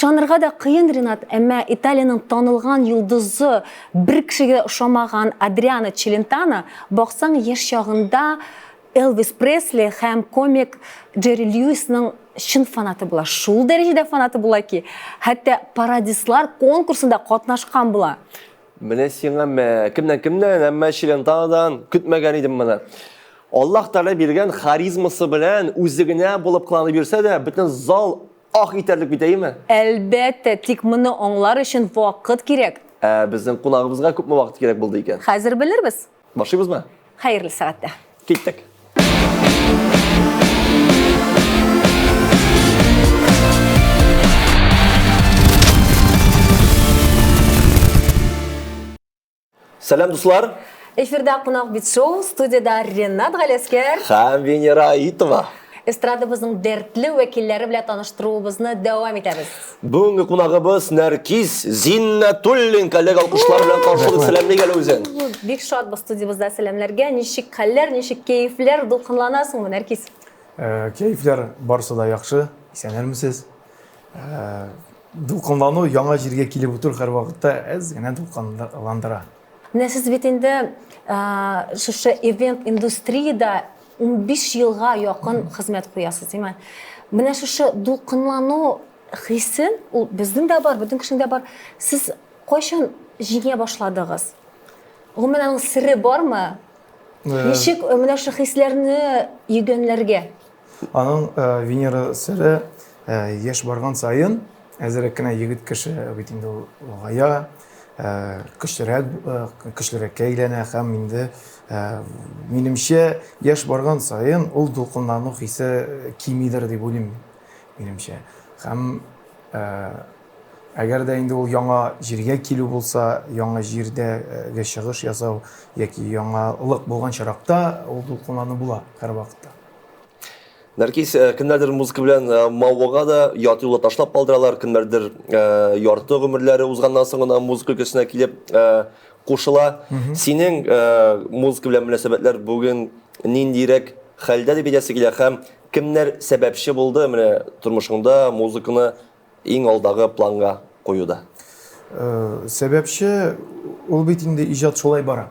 Ышанырга да кыен, Ринат, әмма Италиянең танылган йолдызы, бер кешегә дә ошамаган Адриано Челентано, баксаң, яшь чагында Элвис Пресли һәм комик Джерри Льюисның чын фанаты була. Шул дәрәҗәдә фанаты була ки, хәтта пародистлар конкурсында катнашкан була. Менә сиңа мә, кемнән кемнән, әмма Челентанодан көтмәгән идем моны. Аллаһ Тәгалә биргән харизмасы белән үзе генә булып кыланып йөрсә дә, бөтен зал ах итәрлек бит, әйеме? Әлбәттә, тик моны аңлар өчен вакыт кирәк. Ә безнең кунагыбызга күпме вакыт кирәк булды икән? Хәзер белербез. Башлыйбызмы? Хәерле сәгатьтә. Киттек. Сәлам, дуслар! Эфирда Кунак бит шоу, студияда Ренат Галәскәр һәм Венера Аитова. Эстрадабызның дәртле вәкилләре белән таныштыруыбызны дәвам итәбез. Бүгенге кунагыбыз Нәркиз Зиннәтуллин, коллега алкышлар белән каршылык сәламлик әле үзен. Бик шатбыз студиябездә сәламләргә. Ничек хәлләр, ничек кәефләр, дулкынланасыңмы, Нәркиз? Э, кәефләр барысы да яхшы. Исәннәрмесез? Э, дулкынлану яңа җиргә килеп утыру һәрвакытта әз генә дулкынландыра. Менә сез бит инде э, шушы ивент индустриядә 15 елга якын хезмәт куясыз, димә. Менә шушы дулкынлану хисен, ул безнең дә бар, бөтен кешенең дә бар. Сез кайчан җиңә башладыгыз? Гомумән, аның сере бармы? Ничек менә шушы хисләрне йөгәнләргә? Аның Венера сере яшь барган саен әзерәк кенә егет кеше бит инде ул олыгая, көчлерәк, көчлерәккә әйләнә һәм инде минемчә яшь барган саен ул дулкынлану хисе кимидер дип уйлыйм минемчә. Һәм әгәр дә инде ул яңа җиргә килү булса, яңа җирдәге чыгыш ясау яки яңалык булган чиракта ул дулкынлану була һәрвакытта. Нәркиз, кемнәрдер музыка белән мавыга да, ярты юлда ташлап калдыралар, кемнәрдер ярты гомерләре узганнан соң гына музыка өлкәсенә килеп кушыла. Синең музыка белән мөнәсәбәтләр бүген ниндирәк хәлдә дип әйтәсе килә һәм кемнәр сәбәпче булды менә тормышыңда музыканы иң алдагы планга куюда? Сәбәпче ул бит инде иҗат шулай бара.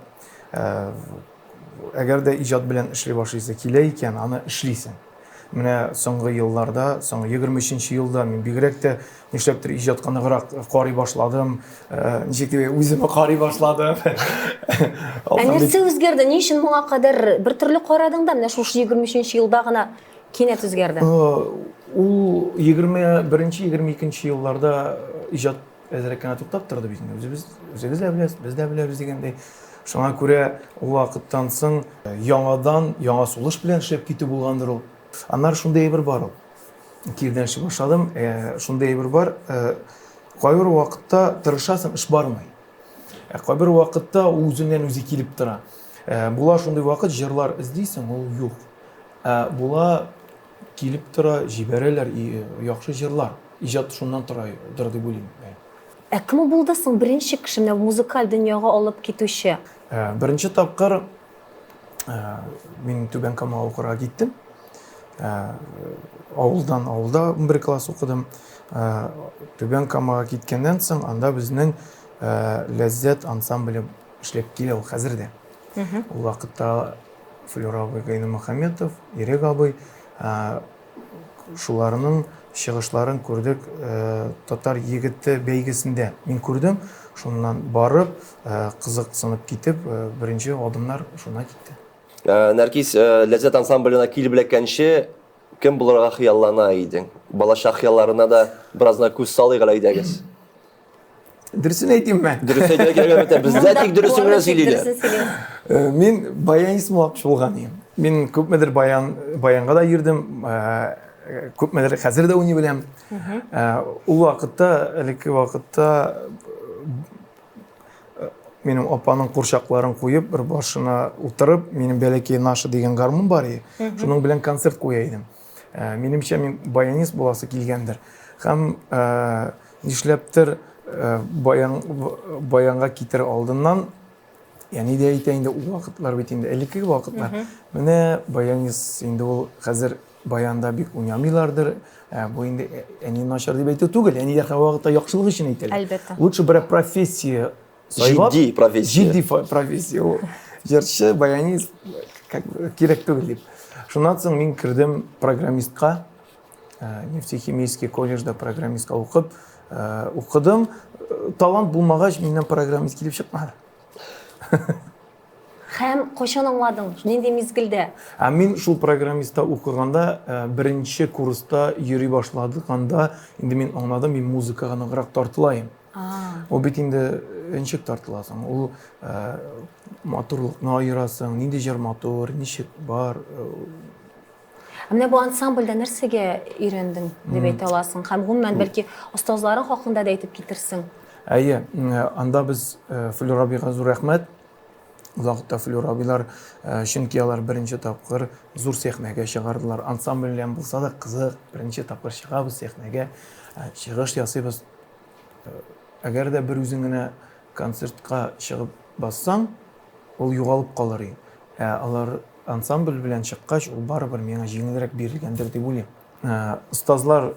Әгәр дә иҗат белән эшли башлыйсы килә икән, аны эшлисең. Менә соңгы елларда, соңгы 23 елда мин бигрәк тә нишләптер иҗатка ныграк карый башладым. Ничек дип, үземә карый башладым. Ә нәрсә үзгәрде? Ни өчен моңа кадәр бер төрле карадың да, менә шушы 23 елда гына Кинәт үзгәрде. Ул 21-22 елларда иҗат әзрәк кенә туктап торды бит инде. Үзебез, үзегез дә беләсез, без дә беләбез дигәндәй. Шуңа күрә ул вакыттан соң яңадан, яңа сулыш белән эшләп китү булгандыр ул. Аннары шундый әйбер бар ул. Кирдән эшли башладым. Шундый әйбер бар. Кайбер вакытта тырышасың, эш бармый. Ә кайбер вакытта ул үзеннән үзе килеп тора. Була шундый вакыт, җырлар эзлисең, ул юк. Ә була килеп тора, җибәрәләр и яхшы җырлар. Иҗат шуннан торадыр дип уйлыйм мин. Ә кем булды соң беренче кеше менә музыкаль дөньяга алып китүче? Беренче тапкыр мин Түбән Камага укырга киттем. Авылдан авылда 11 класс укыдым. Түбән Камага киткәннән соң анда безнең Ләззәт ансамбле эшләп килә ул хәзер дә. Ул вакытта Флюр абый Гайнемөхәммәтов, Ирек абый, шуларның чыгышларын күрдек Татар егете бәйгесендә. Мин күрдем, шуннан барып, кызыксынып китеп, беренче адымнар шуннан китте. Нәркиз, Ләззәт ансамбленә килеп эләккәнче, кем булырга хыяллана идең? Балачак хыялларына да бераз гына күз салыйк әле, әйдәгез. Дөресен әйтимме? Дөрес әйтергә кирәк әлбәттә. Бездә тик дөресен генә сөйлиләр. Мин баянист булмакчы булган идем. Мин күпмедер баян баянга да йөрдем, күпмедер хәзер дә уйный беләм. Ул вакытта, элекке вакытта минем апаның курчакларын куеп, бер башына утырып, минем бәләкәй наша дигән гармун бар иде. Шуның белән концерт куя идем. Минемчә, мин баянист буласы килгәндер. Һәм нишләптер баян, баянга китер алдыннан, әни дә әйтә инде, ул вакытлар бит инде, элеккеге вакытлар. Менә баянист инде ул хәзер Баянда бик уйнамыйлардыр. Ә, бу инде э, әни начар дип әйтү түгел, әниләр һәрвакытта яхшылык өчен әйтәләр. Әлбәттә. Лучше берәр профессия сайлап. Җитди профессия. Җитди профессия ул. Җырчы, баянист как бы кирәк түгел дип. Шуннан соң мин кердем программистка. Э, нефтехимический колледжда программистка укып, э, укыдым. Талант булмагач, миннән программист килеп чыкмады. Һәм кайчан аңладың? Нинди мизгелдә? Ә мин шул программистта укыганда, э, беренче курста йөри башладык, анда инде мин аңладым, мин музыкага ныграк тартылаем. Ул бит инде э, ничек тартыласың? Ул э, матурлыкны аерасың, нинди җыр матур, ничек бар. Ә менә бу ансамбльдә нәрсәгә өйрәндең дип әйтә аласың? Һәм гомумән, бәлки, остазларың хакында да әйтеп китерсең. Әйе, анда без Флюр абыйга зур рәхмәт. Ул вакытта Флюр абыйлар, чөнки алар беренче тапкыр зур сәхнәгә чыгардылар. Ансамбль белән булса да кызык, беренче тапкыр чыгабыз сәхнәгә, чыгыш ясыйбыз. Әгәр дә бер үзең генә концертка чыгып бассаң, ул югалып калыр иде. Ә алар ансамбль белән чыккач, ул барыбер миңа җиңелрәк бирелгәндер дип уйлыйм. Остазлар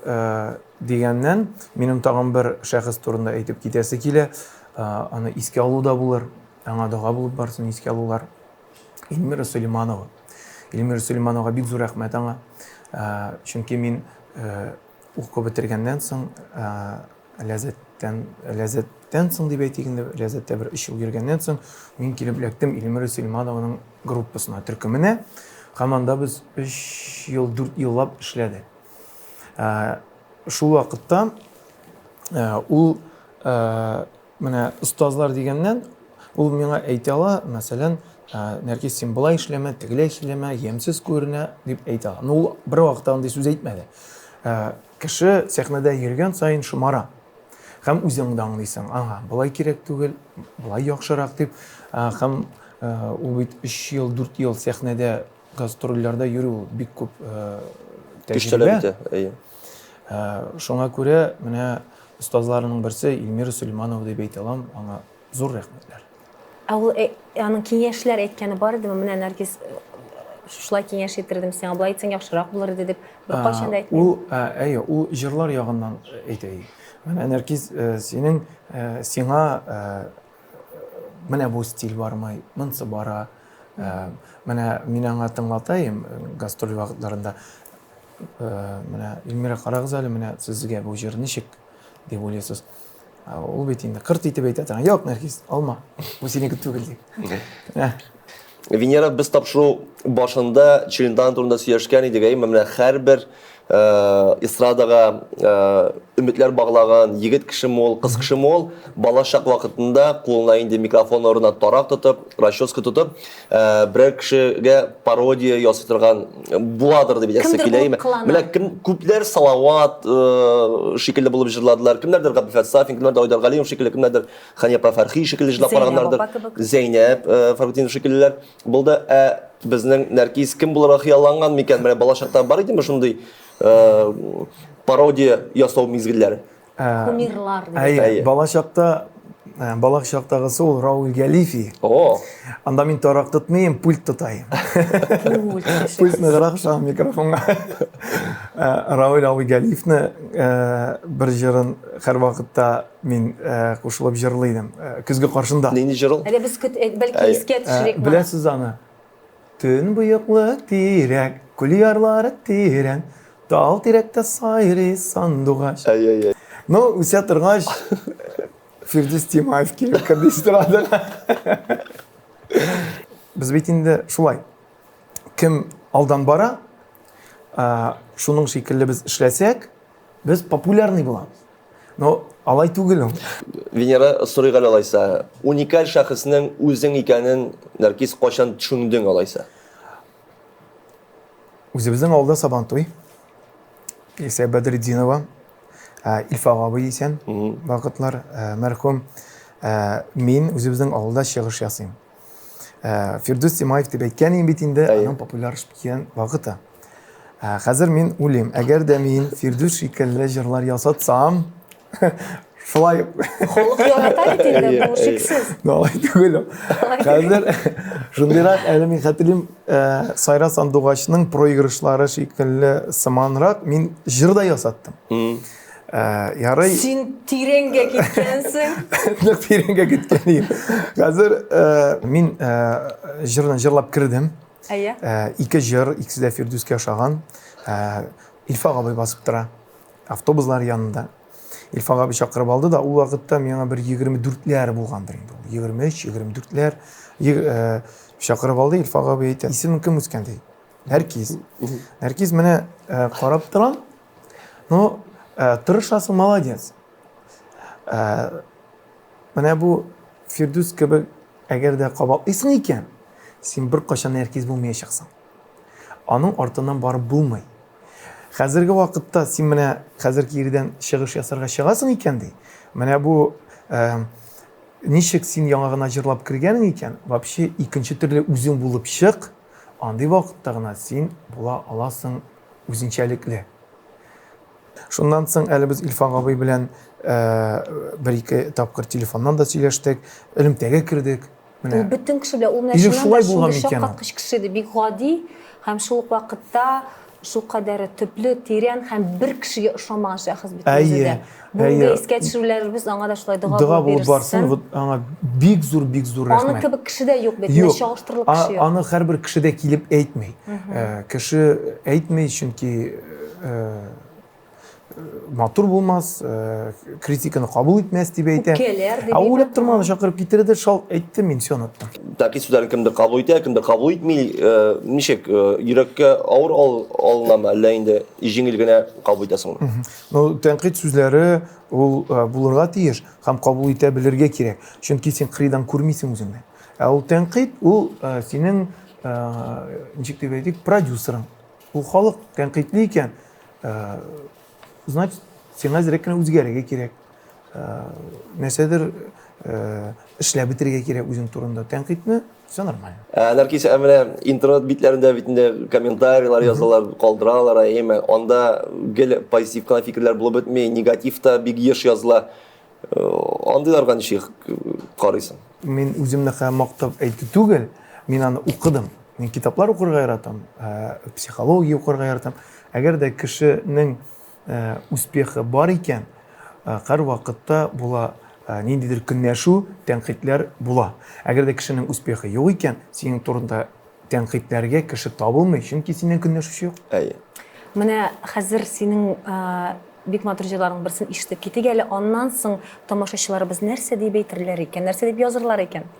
дигәннән, минем тагын бер шәхес турында әйтеп китәсе килә. Аны искә алу да булыр, аңа дога булып барсын искә алулар. Эльмира Сулейманова. Эльмира Сулеймановага бик зур рәхмәт аңа. Чөнки мин укып бетергәннән соң Ләззәттән, ләззәттән соң дип әйтик инде, ләззәттә бер өч ел йөргәннән соң, мин килеп эләктем Илмира Сөләйманованың группасына, төркеменә. Һәм анда без өч ел, дүрт еллап эшләдек. Ә, шул вакытта ә, ул ә, менә остазлар дигәннән, ул миңа әйтә ала, мәсәлән, Нәркиз, син болай эшләмә, тегеләй эшләмә, ямьсез күренә, дип әйтә ала. Но ул бер вакытта андый сүз әйтмәде. Кеше сәхнәдә йөргән саен шомара. Һәм үзең дә аңлыйсың, ага, болай кирәк түгел, болай яхшырак дип. Һәм ул бит 3 ел, 4 ел сәхнәдә гастрольләрдә йөрү ул бик күп тәҗрибә. Көч әйе. Шуңа күрә менә остазларының берсе Эльмира Сөләйманова дип әйтә алам, аңа зур рәхмәтләр. Ә ул э, аның киңәшләр әйткәне бар идеме? Менә Нәргиз э, шушылай киңәш иттердем сиңа, болай әйтсәң яхшырак булыр иде дип беркайчан да әйтмәде. Ул, әйе, ул җырлар ягыннан әйтә иде. Менә Нәргиз, синең сиңа менә бу стиль бармый, монысы бара. Менә мин аңа тыңлатайым гастроль вакытларында. Менә Эльмира, карагыз әле, менә сезгә бу җыр ничек дип уйлыйсыз? Ул бит инде кырт итеп әйтә торган, юк, Нәргиз, алма, бу синеке түгел дип. Венера, без тапшыру башында Челентано турында сөйләшкән идек, әйеме? Менә һәрбер эстрадага өметләр баглаган егет кешеме ул, кыз кешеме ул, балачак вакытында кулына инде микрофон орына тарак тотып, расческа тотып, берәр кешегә пародия ясый торган буладыр дип әйтәсе килә име? Менә кем күпләр Салават шикелле булып җырладылар, кемнәрдер Габделфәт Сафин, кемнәрдер Айдар Галимов шикелле, кемнәрдер Хания апа Фәрхи шикелле җырлап караганнардыр, Зәйнәб Фәрхетдинов шикеллеләр булды. Ә безнең Нәркиз кем булырга хыялланган микән? Менә балачакта бар идеме шундый пародия ясау мизгелләре? Кумирлар дип. Әйе, бала чакта бала чактагысы ул Рауль Галифи. О! Анда мин тарак тотмыйм, пульт тотайм. Пульт. Пульт ныграк ошаган микрофонга. Рауль абый Галифны бер җырын һәрвакытта мин кушылып җырлый идем. Көзге каршында. Нинди җыр ул? Әле без көт, бәлки искә төшерик. Беләсез аны. Төнбоеклы тирәк, күл ярлары тирән, тал тирәктә сайрый сандугач. Әй-әй-әй. Ну, үсә торгач, Фирдүс Тимаев килеп керде эстрадага. Без бит инде шулай. Кем алдан бара, шуның шикелле без эшләсәк, без популярный булабыз. Но алай түгел ул. Венера, сорыйк әле алайса, уникаль шәхеснең үзең икәнен Нәркиз кайчан төшендең алайса? Үзебезнең авылда Сабантуй. Илсә Бәдретдинова, Илфак абый исән вакытлар, мәрхүм. Мин үзебезнең авылда чыгыш ясыйм. Фирдүс Тимаев дип әйткән идем бит инде, аның популяр киткән вакыты. Хәзер мин уйлыйм, әгәр дә мин Фирдүс шикелле җырлар ясатсам, Шулай. Халык ярата бит инде, бу шиксез. Ну, алай түгел. Хәзер шундыйрак, әле мин хәтерлим, Сайра Сандугачның проигрышлары шикелле сыманрак мин җыр да ясаттым. Ярый. Син тирәнгә киткәнсең. Нык тирәнгә киткән идем. Хәзер мин җырны җырлап кердем. Әйе. Ике җыр, икесе дә Фирдүскә ошаган. Илфак абый басып тора. Автобуслар янында. Илфак абый чакырып алды да, ул вакытта миңа бер 24-ләр булгандыр инде ул. 23, 24-ләр чакырып алды. Илфак абый әйтә, исемең кем үскән ди. Нәркиз. Нәркиз, менә карап торам. Ну, тырышасың, молодец. Менә бу Фирдүс кебек әгәр дә кабатлыйсың икән, син беркайчан Нәркиз булмаячаксың. Аның артыннан барып булмый. Хәзерге вакытта син менә хәзер киридән чыгыш ясарга чыгасың икән ди. Менә бу ничек син яңа гына җырлап кергәнең икән, вообще икенче төрле үзең булып чык, андый вакытта гына син була аласың үзенчәлекле. Шуннан соң әле без Илфак абый белән бер-ике тапкыр телефоннан да сөйләштек, элемтәгә кердек. Менә. Ул бөтен кеше белән, ул менә Или шулай булган шундый микән ул? шаккаткыч кеше иде, бик гади һәм шул ук вакытта шулкадәр төпле, тирән һәм бер кешегә ошамаган шәхес бит үзе дә. Әйе, Бүгенге әйе. искә төшерүләребез аңа да шулай дога Дога булып булып барсын, бирсен. вот аңа бик зур, бик зур Аның рәхмәт. кебек кеше дә юк бит, менә Юк. чагыштырырлык кеше юк. Аны һәрбер кеше дә килеп әйтми. Кеше әйтми, чөнки матур булмас, критиканы кабул итмәс дип әйтә. Үпкәләр дип. Ә уйлап тормады, чакырып китерде, шал әйтте, мин все оныттым. Тәнкыйть сүзләрен кемдер кабул итә, кемдер кабул итми. Ничек йөрәккә авыр алынамы, әллә инде җиңел генә кабул итәсеңме? Ну, тәнкыйть сүзләре ул булырга тиеш һәм кабул итә белергә кирәк. Чөнки син кырыйдан күрмисең үзеңне. Ә ул тәнкыйть ул синең ничек дип әйтик, продюсерың. Ул халык тәнкыйтьли икән, значит, сиңа әзрәк кенә үзгәрергә кирәк. Нәрсәдер эшләп бетерергә кирәк үзең турында. Тәнкыйтьне все нормально. Нәркис, ә менә интернет битләрендә бит инде комментарийлар язалар, калдыралар, әйеме? Анда гел позитив кына фикерләр булып бетми, негатив та бик еш языла. Андыйларга ничек карыйсың? Мин үземне мактап әйтү түгел, мин аны укыдым. Мин китаплар укырга яратам, психология укырга яратам. Әгәр дә кешенең успехы бар икән, һәр вакытта була ниндидер көнләшү, тәнкыйтьләр була. Әгәр дә кешенең успехы юк икән, синең турында тәнкыйтьләргә кеше табылмый, чөнки синнән көнләшүче юк. Әйе. Менә хәзер синең бик матур җырларың берсен ишетеп китик әле, аннан соң тамашачыларыбыз нәрсә дип әйтерләр икән, нәрсә дип язырлар икән?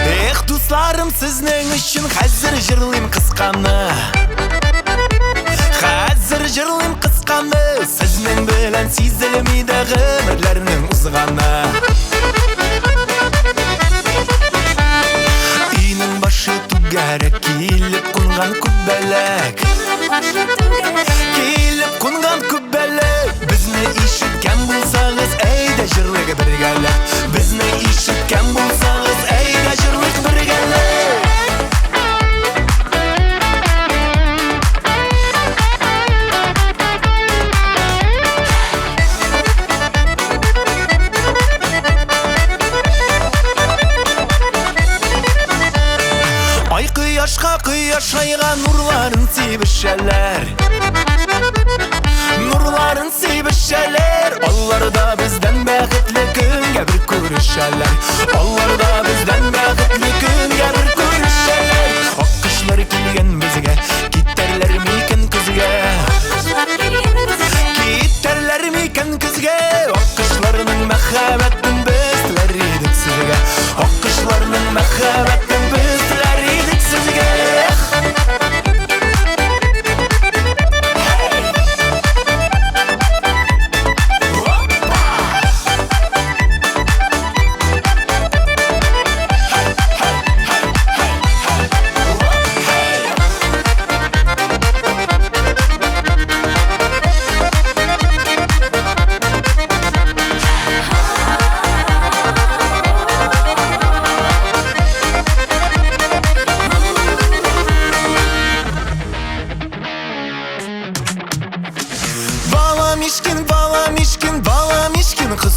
Эх, дусларым, сезнең өчен хәзер җырлыйм кысканы. Хәзер җырлыйм кысканы, сезнең белән сизелми дә гомерләрнең узганы. Өйнең башы түгәрәк, килеп кунган күбәләк. Килеп кунган күбәләк, безне ишеткән булсагыз, әйдә җырлыйк бергәләп. Безне ишеткән булсагыз, әйдә җырлыйк бергәләп. Ай кояшка, кояш айга нурларын сибешәләр. Нурларын сибешәләр. Алар да бездән бәхетле көнгә бер күрешәләр. Алар да бездән бәхетле көнгә бер күрешәләр. Аккошлар килгән безгә, китәрләр микән көзгә? Китәрләр микән көзгә? Аккошларның мәхәббәтен без теләр идек сезгә. Аккошларның мәхәббәтен без теләр идек сезгә.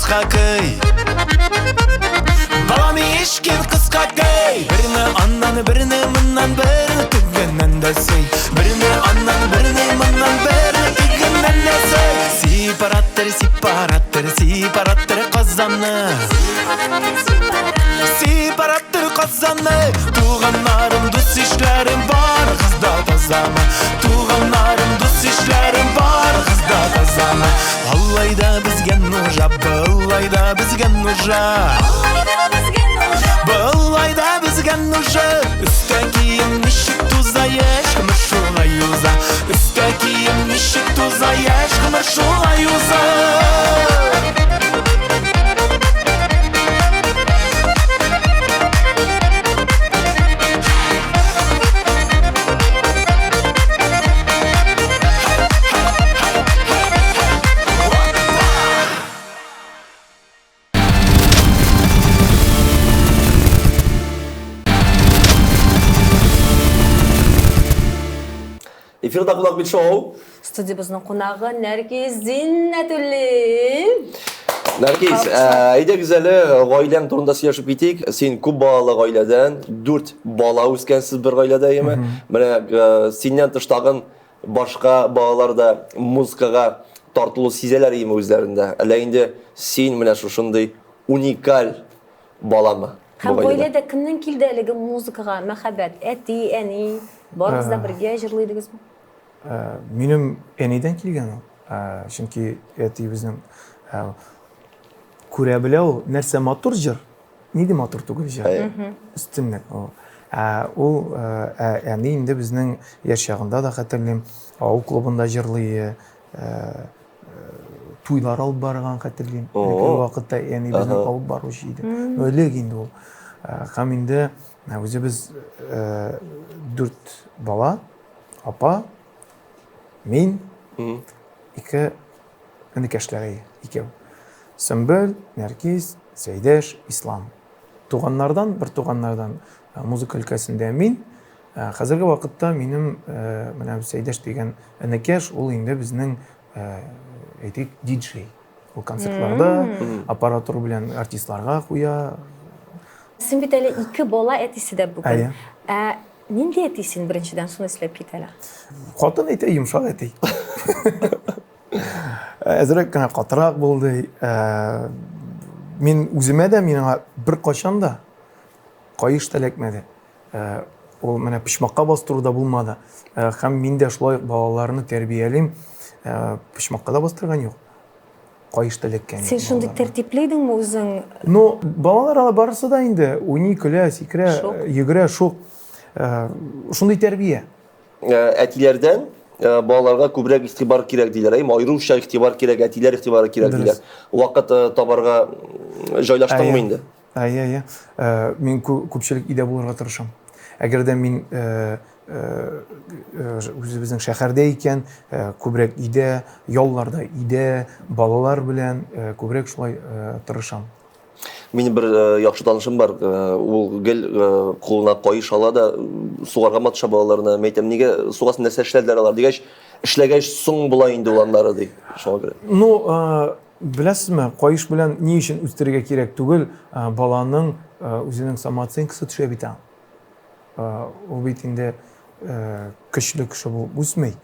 кыска көй. Балам ишкин кыска көй. Берне аннан, берне моннан, берне тегеннән дә сөй. Берне аннан, берне моннан, берне тегеннән дә сөй. Сепаратор, сепаратор, сепаратор Казанны. Сепаратор Казанны. Туганнарым, дус-ишләрем барыгыз да тазамы? Туганнарым, дус-ишләрем барыгыз да тазамы? Алай да безгә нужа, былай да безгә нужа. Былай да безгә нужа. Өстә кием ничек туза, яшь гомер шулай уза. Өстә кием ничек туза, яшь гомер шулай уза. Эфирда кунак бит шоу. Студиябезнең кунагы Нәркиз Зиннәтуллин. Нәркиз, әйдәгез әле гаиләң турында сөйләшеп китик. Син күп балалы гаиләдән, дүрт бала үскәнсез бер гаиләдә, яме. Менә синнән тыш тагын Башка балалар да музыкага тартылу сизәләр име үзләрендә? Әллә инде син менә шушындый уникаль баламы? Һәм гаиләдә кемнән килде әлеге музыкага мәхәббәт? Әти, әни, барыгыз да бергә җырлый идегезме? Минем әнидән килгән ул. Чөнки әти безнең күрә белә ул, нәрсә матур җыр, Нинди матур түгел җыр. Өстенлек ул. Ә ул әни инде безнең яшь чагында да хәтерлим, авыл клубында җырлый, туйлар алып барган хәтерлим. Элекке вакытта әни безнең алып баручы иде. Ну, элек инде ул. Һәм инде үзебез дүрт бала, апа, мин, ике Энекәшләре икәү. Сөмбел, Нәркиз, Сәйдәш, Ислам. Туганнардан, бер туганнардан э, музыка өлкәсендә мин. Э, хәзерге вакытта минем э, менә Сәйдәш дигән энекәш, ул инде безнең әйтик, диджей. Ул концертларда аппаратура белән артистларга куя. Син бит әле ике бала әтисе дә бүген. Ә нинди әти син беренчедән шуны сөйләп кит әле. Хатын әйтә, йомшак әти. Әзрәк кенә катырак булды. Ә, мин үземә дә миңа беркайчан да каеш та эләкмәде. Ә, ул менә почмакка бастыру да булмады. Ә, һәм мин дә шулай ук балаларны тәрбиялим. Ә, почмакка да бастырган юк. Каеш та эләккән юк. Син шундый тәртипле идеңме үзең? Ну, балалар алар барысы да инде уйный, көлә, сикерә, йөгерә, шук. Ә, шундый тәрбия. Э, әтиләрдән э, балаларга күбрәк игътибар кирәк диләр. Әйме, аеруча игътибар кирәк, әтиләр игътибары кирәк диләр. Вакыт э, табарга җайлаштыңмы инде? Әйе, әйе. Мин күпчелек өйдә булырга тырышам. Әгәр дә мин үзебезнең шәһәрдә икән, күбрәк өйдә, ялларда өйдә, балалар белән күбрәк шулай тырышам. Минем бер э, яхшы танышым бар, э, ул гел э, кулына каеш ала да сугарга маташа балаларына. Мин әйтәм, нигә сугасың, нәрсә эшләделәр алар дигәч, эшләгәч соң була инде ул аннары ди. Шуңа күрә. Ну, беләсезме, каеш белән ни өчен үстерергә кирәк түгел, баланың үзенең самооценкасы төшә бит аның. Ул бит инде көчле кеше булып үсми.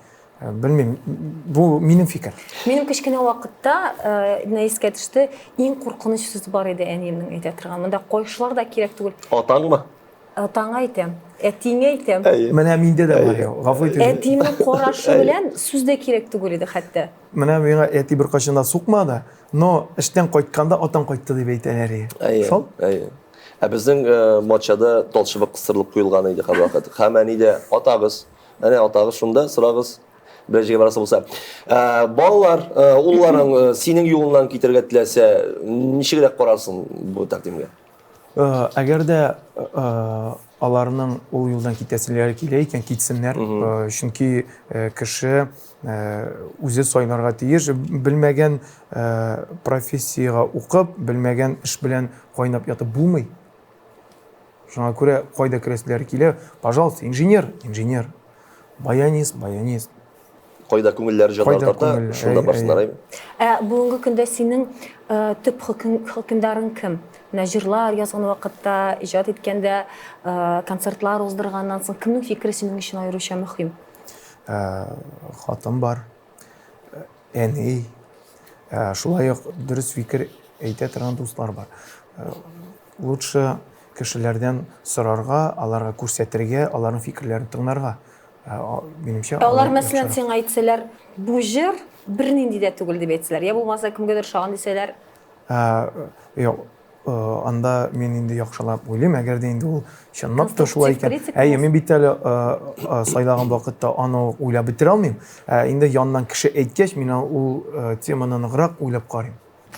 Белмим, бу минем фикер. Минем кечкенә вакытта, менә искә төште, иң куркыныч сүз бар иде әниемнең әйтә торган. Монда кайшылар да кирәк түгел. Атаңмы? Атаңа әйтәм, әтиңә әйтәм. Менә миндә дә бар, гафу итегез. Әтиемнең карашы белән сүз дә кирәк түгел иде хәтта. Менә миңа әти беркайчан да сукмады, но эштән кайтканда атаң кайтты дип әйтәләр иде. Шул? Әйе. Ә безнең э, матчада талчыбык кыстырылып куелган иде һәрвакыт. Һәм әни дә атагыз, әнә атагыз шунда, сорагыз, берәр җиргә барасы булса. Ә, балалар, э, улларың э, синең юлыңнан китәргә теләсә, ничегрәк карарсың бу тәкъдимгә? Әгәр дә аларның ул юлдан китәселәре килә икән, китсеннәр. Чөнки кеше үзе сайларга тиеш. Белмәгән профессиягә укып, белмәгән эш белән кайнап ятып булмый. Шуңа күрә кайда керәселәре килә, пожалуйста, инженер, инженер, баянист, баянист. Кайда күңелләр җаннар Кайда тарта, күңел, шунда әй, барсыннар, әй. әйме? Ә бүгенге көндә синең э, төп хөкем, хөкемдарың кем? Менә җырлар язган вакытта, иҗат иткәндә, э, концертлар уздырганнан соң кемнең фикере синең өчен аеруча мөһим? Э, хатын бар, э, әни, э, шулай ук дөрес фикер әйтә торган дуслар бар. Э, лучше кешеләрдән сорарга, аларга күрсәтергә, аларның фикерләрен тыңларга. Ә, минемчә, Ә алар, алар мәсәлән, яхшырак. сиңа әйтсәләр, бу җыр бернинди дә түгел дип әйтсәләр, я булмаса кемгәдер ошаган дисәләр, Ә, юк, анда мин инде яхшылап уйлыйм, әгәр дә инде ул чынлап та шулай Конструктив икән. критика Әйе, булса. мин бит әле сайлаган вакытта аны ук уйлап бетерә алмыйм. Ә инде яннан кеше әйткәч, мин ул теманы ныграк уйлап карыйм.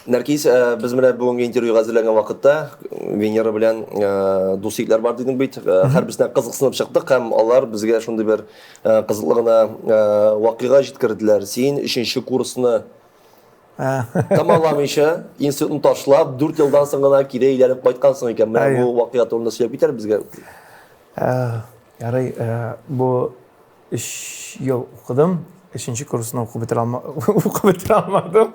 Нәркиз, без менә бүгенге интервьюга әзерләнгән вакытта Венера белән дус егетләр бар дидең бит. Һәрберсенә кызыксынып чыктык һәм алар безгә шундый бер кызыклы гына вакыйга җиткерделәр. Син өченче курсны тәмамламыйча, институтны ташлап, 4 елдан соң гына кире әйләнеп кайткансың икән. Менә бу вакыйга турында сөйләп кит әле безгә. Ярый, бу Өч ел укыдым. Өченче курсны укып бетерә алма, укып бетерә алмадым.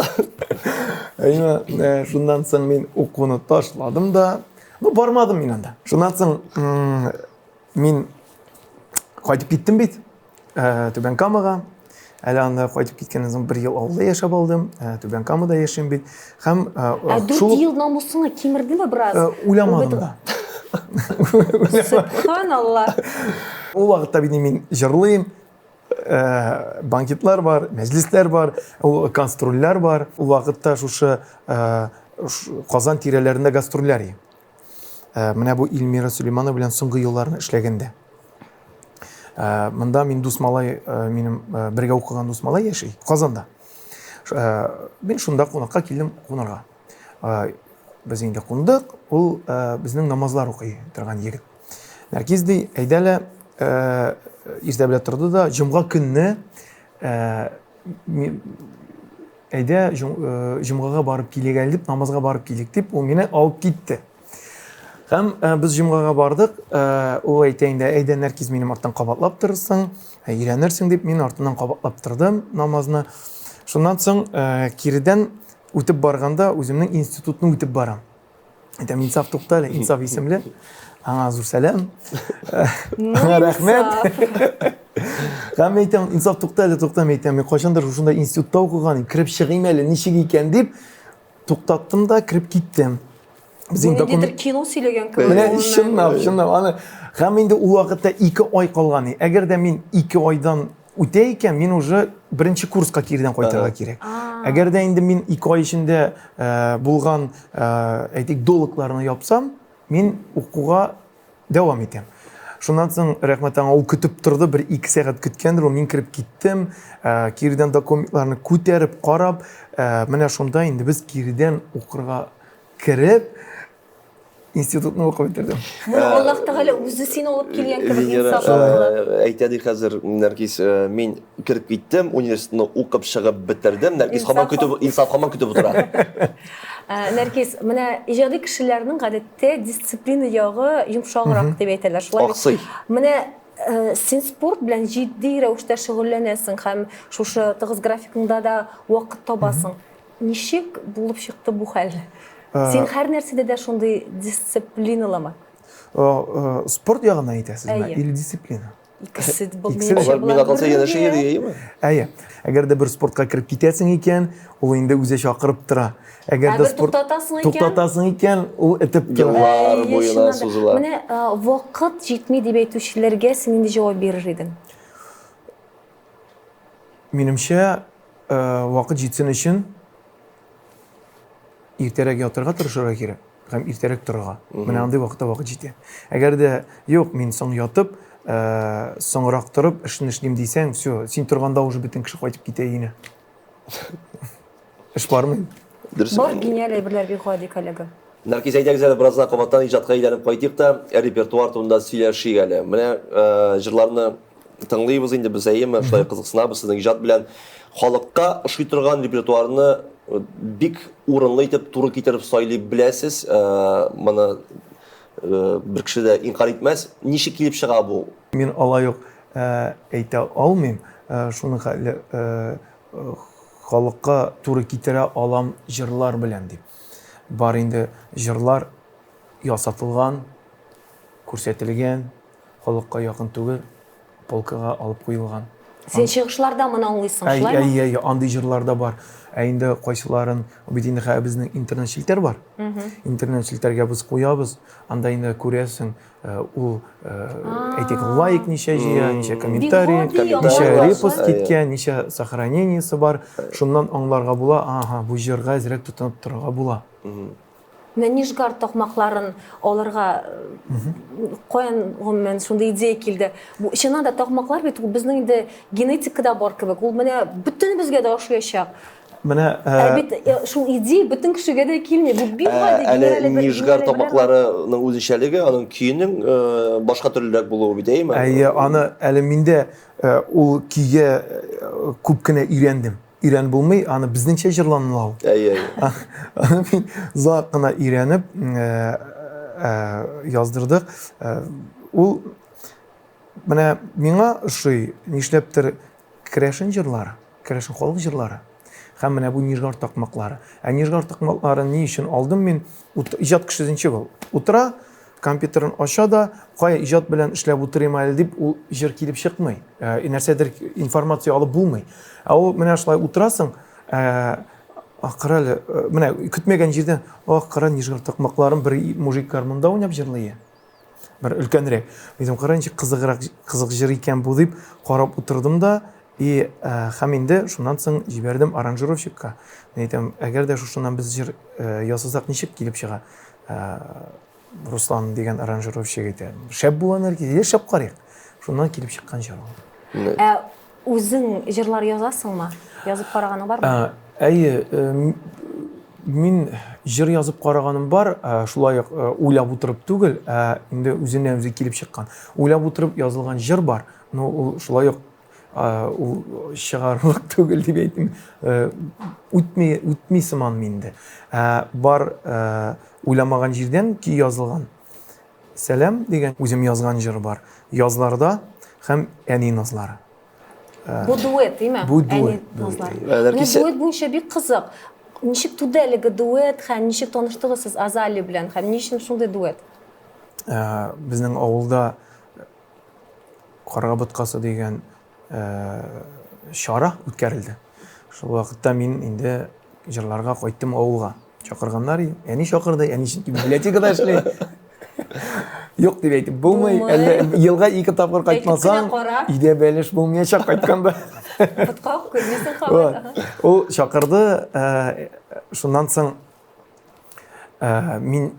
Әйме, э, шуннан соң мин укуны ташладым да, ну, бармадым мин анда. Шуннан соң мин кайтып киттем бит, э, Түбән Камага. Әле анда кайтып киткәннән соң бер ел авылда яшәп алдым, э, Түбән Камада яшим бит. Һәм Ә дүрт ел намусыңны кимердеме бераз? Уйламадым да. Сөбханалла. Ул вакытта бит мин җырлыйм, э, банкетлар бар, мәҗлесләр бар, ул гастрольләр бар. Ул вакытта шушы э, Казан тирәләрендә гастрольләр иде. Э, менә бу Эльмира Сулейманова белән соңгы елларны эшләгәндә. Монда мин дус малай, минем бергә укыган дус малай яши Казанда. Мин шунда кунакка килдем кунарга. Без инде кундык, ул безнең намазлар укый торган егет. Нәркиз ди, әйдә әле, иртә белән торды да, җомга көнне әйдә җомгага барып килик әле дип, намазга барып килик дип, ул мине алып китте. Һәм без җомгага бардык, ул әйтә инде, әйдә Нәркиз минем арттан кабатлап торырсың, өйрәнерсең дип, мин артыннан кабатлап тордым намазны. Шуннан соң киредән Үтеп барганда үземнең институтны үтеп барам. Әйтәм, Инсаф тукта әле, Инсаф исемле. Аңа зур сәлам. Аңа рәхмәт. Һәм әйтәм, Инсаф тукта әле, тукта, әйтәм, мин кайчандыр шушында институтта укыган, кереп чыгыйм әле, ничек икән дип, туктаттым да кереп киттем. Без инде документ кино сөйләгән кебек. Менә чынлап, чынлап аны һәм инде ул вакытта 2 ай калган. Әгәр дә мин 2 айдан үтә икән, мин уже беренче курска кирдән кайтырга кирәк. Әгәр дә инде мин 2 ай эчендә э, булган, э, әйтик, долгларны япсам, мин укуга дәвам итәм. Шуннан соң, рәхмәт аңа, ул көтеп торды, бер 2 сәгать көткәндер, ул мин кереп киттем, э, кирдән документларны күтәреп, карап, менә шунда инде без кирдән укырга кереп, институтны укып бетердем. Моны Аллаһ Тәгалә үзе сине алып килгән кебек Венера инсаф аркылы. әйтә ди хәзер Нәркиз, мин кереп киттем, университетны укып чыгып бетердем. Нәркиз һаман көтеп, Инсаф һаман көтеп утыра. Нәркиз, менә иҗади кешеләрнең гадәттә дисциплина ягы йомшаграк дип әйтәләр. Шулай бит? Аксый. Менә син спорт белән җитди рәвештә шөгыльләнәсең һәм шушы тыгыз графигыңда да вакыт табасың. Ничек булып чыкты бу хәл? Син һәр нәрсәдә дә шундый дисциплиналымы? Спорт ягыннан әйтәсезме? Или дисциплина? Икесе бу минемчә Миңа калса янәшә йөри, әйеме? Әйе. Әгәр дә бер спортка кереп китәсең икән, ул инде үзе чакырып тора. Әгәр дә спорт туктатасың икән, туктатасың икән, ул этеп тора. Еллар буена сузыла. Менә вакыт җитми дип әйтүчеләргә син нинди җавап бирер идең? Минемчә, вакыт җитсен өчен иртәрәк ятырга тырышырга кирәк һәм иртәрәк торырга. Менә андый вакытта вакыт җитә. Әгәр дә юк, мин соң ятып, соңрак торып эшне эшлим дисәң, все, син торганда уже бөтен кеше кайтып китә өенә. Эш бармый. Дөрес. Бар гениаль әйберләр бик гади, коллега. Нәркиз, әйдәгез әле бераз гына кабаттан иҗатка әйләнеп кайтыйк та, репертуар турында сөйләшик әле. Менә җырларны тыңлыйбыз инде без, әйеме, шулай кызыксынабыз сезнең иҗат белән. Халыкка ошый торган репертуарны бик урынлы итеп, туры китереп сайлый беләсез. Моны бер кеше дә инкарь итмәс. Ничек килеп чыга бу? Мин алай ук әйтә алмыйм. Шуны хәтле халыкка туры китерә алам җырлар белән дип. Бар инде җырлар ясатылган, күрсәтелгән, халыкка якын түгел, полкага алып куелган. Син чыгышларда моны аңлыйсың, шулаймы? Әй, әй, андый җырлар да бар. Ә инде кайсыларын, бит инде хәзер безнең интернет челтәр бар. Интернет челтәргә без куябыз, анда инде күрәсең, ул, әйтик, лайк ничә җыя, ничә комментарий, ничә репост киткән, ничә сохранениесе бар. Шуннан аңларга була, ага, бу җырга әзрәк тотынып торырга була. Менә Нижгар такмакларын алырга каян гомумән шундый идея килде? Бу чыннан да такмаклар бит ул безнең инде генетикада бар кебек. Ул менә бөтенебезгә дә ошаячак. Менә ә бит шул идея бөтен кешегә дә килми. Бу бик гади. Әле Нижгар такмакларының үзенчәлеге аның көенең башка төрлерәк булуы бит, әйеме? Әйе, аны әле мин дә ул көйгә күп кенә өйрәндем. Өйрәнеп булмый, аны безнеңчә җырланыла ул. Әйе, әйе. Аны мин озак кына өйрәнеп яздырдык. Ул менә миңа ошый, нишләптер керәшен җырлары, керәшен халык җырлары һәм менә бу Нижгар такмаклары. Ә Нижгар такмакларын ни өчен алдым мин? Иҗат кешесе ничек ул? Утыра, компьютерын ача да, кая иҗат белән эшләп утырыйм әле дип, ул җыр килеп чыкмый. Э, нәрсәдер информация алып булмый. Ә ул менә шулай утырасың, э, кара әле, э, менә көтмәгән җирдән, ах, кара Нижгар такмакларын бер мужик гармунда уйнап җырлый. Бер өлкәнрәк. Мин кара ничек кызыграк, кызык җыр икән бу дип карап утырдым да, и һәм инде шуннан соң җибәрдем аранжировщикка. Мин әйтәм, әгәр дә шушыннан без җыр ясасак, ничек килеп чыга? Руслан дигән аранжировщик әйтә, шәп була Наргиз, әйдә шәп карыйк. Шуннан килеп чыккан җыр ул. Ә үзең җырлар язасыңмы? Язып караганың бармы? Әйе, мин җыр язып караганым бар, шулай ук уйлап утырып түгел, ә инде үзеннән үзе килеп чыккан. Уйлап утырып язылган җыр бар, но ул шулай ук ул чыгарлык түгел дип әйтим. Үтми, үтми сыман миндә. Бар уйламаган җирдән көй язылган. Сәлам дигән үзем язган җыр бар. Язларда һәм әни назлары. Бу дуэт, димә? Бу дуэт. Әни назлары. Менә дуэт буенча бик кызык. Ничек туды әлеге дуэт һәм ничек таныштыгыз сез Азалия белән һәм ни өчен шундый дуэт? Безнең авылда Карга боткасы дигән чара үткәрелде. Шул вакытта мин инде җырларга кайттым авылга. Чакырганнар, әни чакырды, әни чөнки библиотекада эшли. Юк дип әйтеп булмый. Әллә елга ике тапкыр кайтмасаң, өйдә бәлеш булмаячак кайтканда. Ботка күрмисең кабат. Ул чакырды, шуннан соң Мин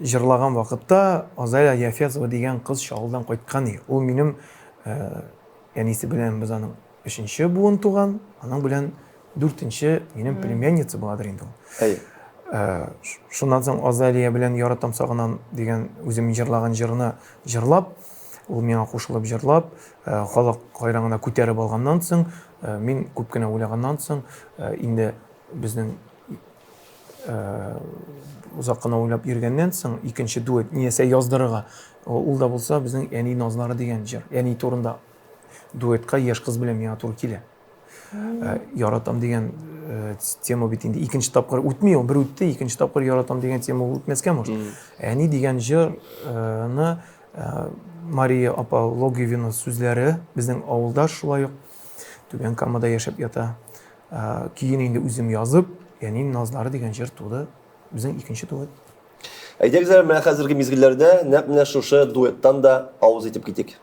җырлаган вакытта Азалия Яфязова дигән кыз Чаллыдан кайткан иде. Ул минем әнисе белән без аның өченче буын туган, аның белән дүртенче минем племянница буладыр инде ул. Әйе. Шуннан соң Азалия белән Яратам сагынам дигән үзем җырлаган җырны җырлап, ул миңа кушылып җырлап, халык кайран гына күтәреп алганнан соң, мин күп кенә уйлаганнан соң, инде безнең озак кына уйлап йөргәннән соң икенче дуэт нәрсә яздырырга ул да булса безнең әни назлары дигән җыр әни турында дуэтка яшь кыз белән миңа туры килә яратам дигән тема бит инде икенче тапкыр үтми ул бер үтте икенче тапкыр яратам дигән тема ул үтмәскә может әни дигән җырны Мария апа Логивина сүзләре безнең авылда шулай ук Түбән Камада яшәп ята. Көен инде үзем язып, Әнин назлары дигән җыр туды. Безнең икенче дуэт. Әйдәгез әле менә хәзерге мизгелләрдә нәкъ менә шушы дуэттан да авыз итеп китик.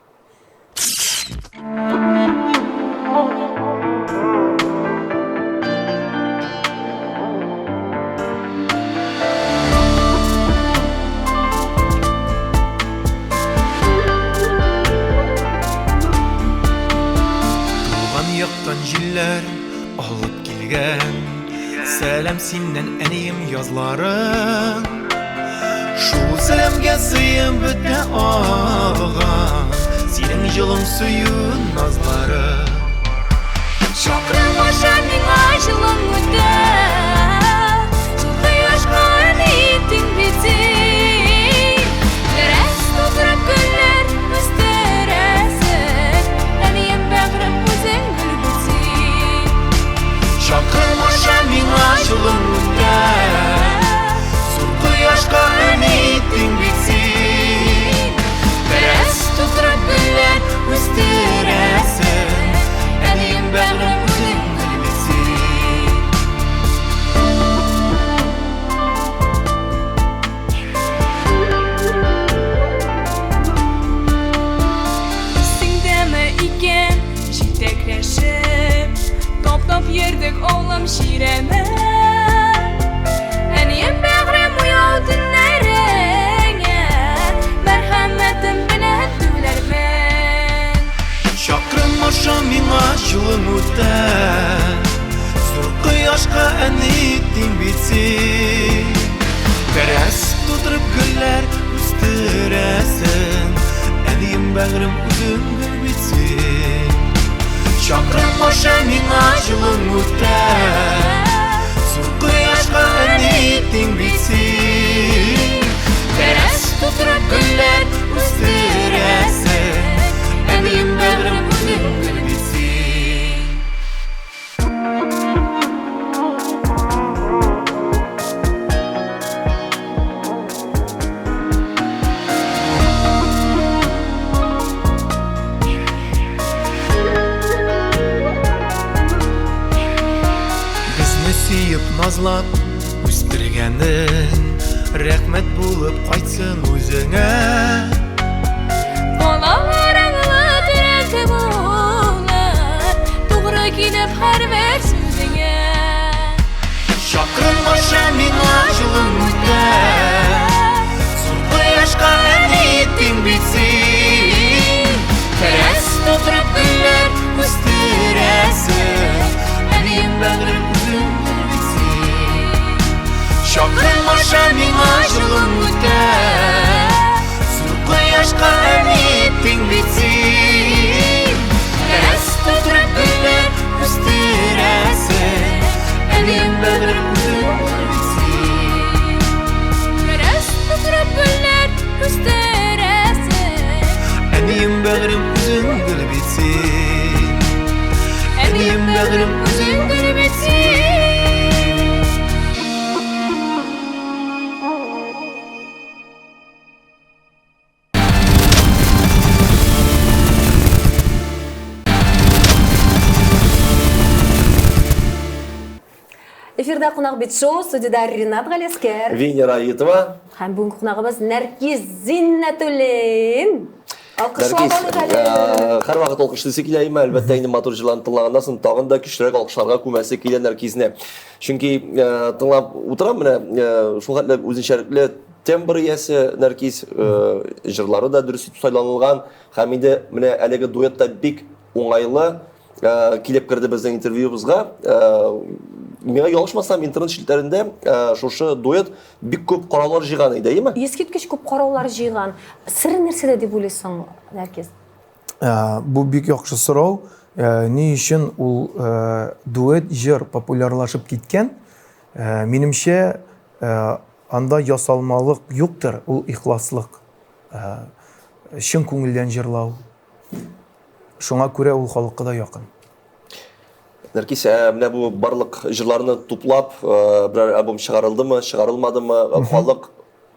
Туган яктан җилләр алып килгән Сәлам синнән, әнием, язларың Шул сәламгә сыем бетә алган Синең җылың сөю назларың Чакрым аша миңа җылың үтә Шул кояшка әни тиң бит син Бераз тутырып гөлләр үстерәсең. Йөрдек улым чирәмә. Әнием бәгърем уяу төннәреңә, Мәрхәмәтем белән түләрмен. Чакрым аша миңа җылың үтә, Зур кояшка әни тиң бит син. Тәрәз тутырып гөлләр үстерәсең, Әнием бәгърем үзең гөл бит син. Чакрым аша миңа җылың үтә, Зур кояшка әни тиң бит син. Тәрәз тутырып гөлләр үстерәсең, Әнием бәгърем үзең гөл бит син. Безне сөеп, назлап үстергәнең, Рәхмәт булып кайтсын үзеңә. Балалар аңлы терәк булыр, Тугры килеп һәрбер сүзеңә. Чакрым аша миңа җылың үтә, Зур кояшка әни тиң бит син. Тәрәз тутырып гөлләр үстерәсең, Әнием бәгърем үзең гөл бит син. Чакрым аша миңа җылың үтә, Зур кояшка әни тиң бит син. Тәрәз тутырып гөлләр үстерәсең, Әнием бәгърем үзең гөл бит син. Тәрәз тутырып гөлләр үстерәсең, Әнием бәгърем үзең гөл бит син. Әнием бәгърем үзең гөл бит син. Эфирда кунак бит шоу, студиядә Ринат Галискер. Венера Аитова. Һәм бүгенге кунагыбыз Нәркиз Зиннәтуллин. Алкышлап Нәркиз, алыйк әле. һәрвакыт алкышлыйсы килә име, әлбәттә инде матур җырларны тыңлаганнан соң тагын да көчлерәк алкышларга күмәсе килә Нәркизне. Чөнки тыңлап утырам менә, шул хәтле үзенчәлекле тембр иясе Нәркиз, җырлары да дөрес итеп сайланылган һәм инде менә әлеге дуэт та бик уңайлы килеп керде безнең интервьюбызга. Миңа ялгышмасам, интернет челтәрендә шушы дуэт бик күп караулар җыйган иде, әйеме? Искиткеч күп караулар җыйган. Сер нәрсәдә дип уйлыйсың, Нәркиз? Бу бик яхшы сорау. Ни өчен ул дуэт җыр популярлашып киткән? Минемчә, анда ясалмалык юктыр, ул ихласлык. Чын күңелдән җырлау. Шуңа күрә ул халыкка да якын. Нәркис, ә менә бу барлык җырларны туплап, берәр альбом чыгарылдымы, чыгарылмадымы? Халык,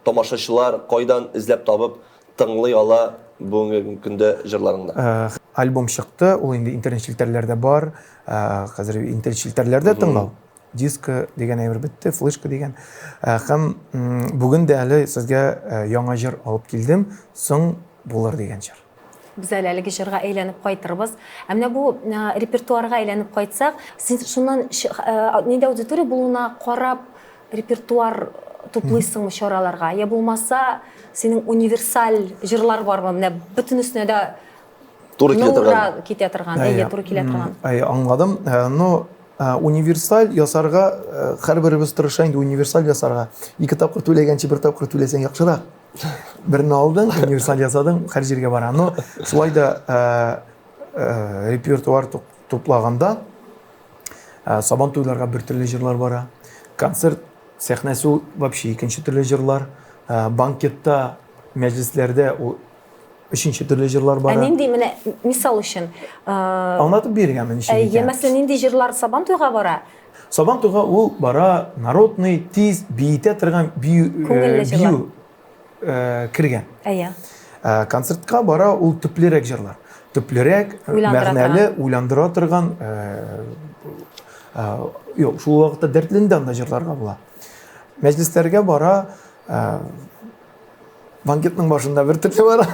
тамашачылар кайдан эзләп табып тыңлый ала бүгенге көндә җырларыңны? Альбом чыкты, ул инде интернет челтәрләрдә бар. Хәзер интернет челтәрләрдә тыңлау. Диско дигән әйбер бетте, флешка дигән. Һәм бүген дә әле сезгә яңа җыр алып килдем, Соң булыр дигән җыр. Без әле әлеге җырга әйләнеп кайтырбыз. Ә менә бу репертуарга әйләнеп кайтсак, син шуннан нинди аудитория булуына карап репертуар туплыйсыңмы чараларга? Я булмаса, синең универсаль җырлар бармы? Менә бөтенесенә дә туры килә торган. Китә торган, әйе, туры килә торган. Әйе, аңладым. Но универсаль ясарга һәрберебез тырыша инде универсаль ясарга. Ике тапкыр түләгәнче бер тапкыр түләсәң яхшырак. Берне алдың, универсаль ясадың, һәр җиргә бара. Но шулай да репертуар туплаганда сабан туйларга бер төрле җырлар бара. Концерт сәхнәсе ул вообще икенче төрле җырлар. Банкетта, мәҗлесләрдә ул өченче төрле җырлар бара. Ә нинди менә мисал өчен? Аңлатып бирергәме ничек икән? Мәсәлән, нинди җырлар сабан туйга бара? Сабан туйга ул бара народный, тиз биетә торган бию, Күңелле җырлар. бию кергән. Әйе. Концертка бара ул төплерәк җырлар. Төплерәк, Уйландыра мәгънәле, уйландыра торган, юк, шул вакытта дәртле дә анда җырларга була. Мәҗлесләргә бара, банкетның башында бер төрле бара.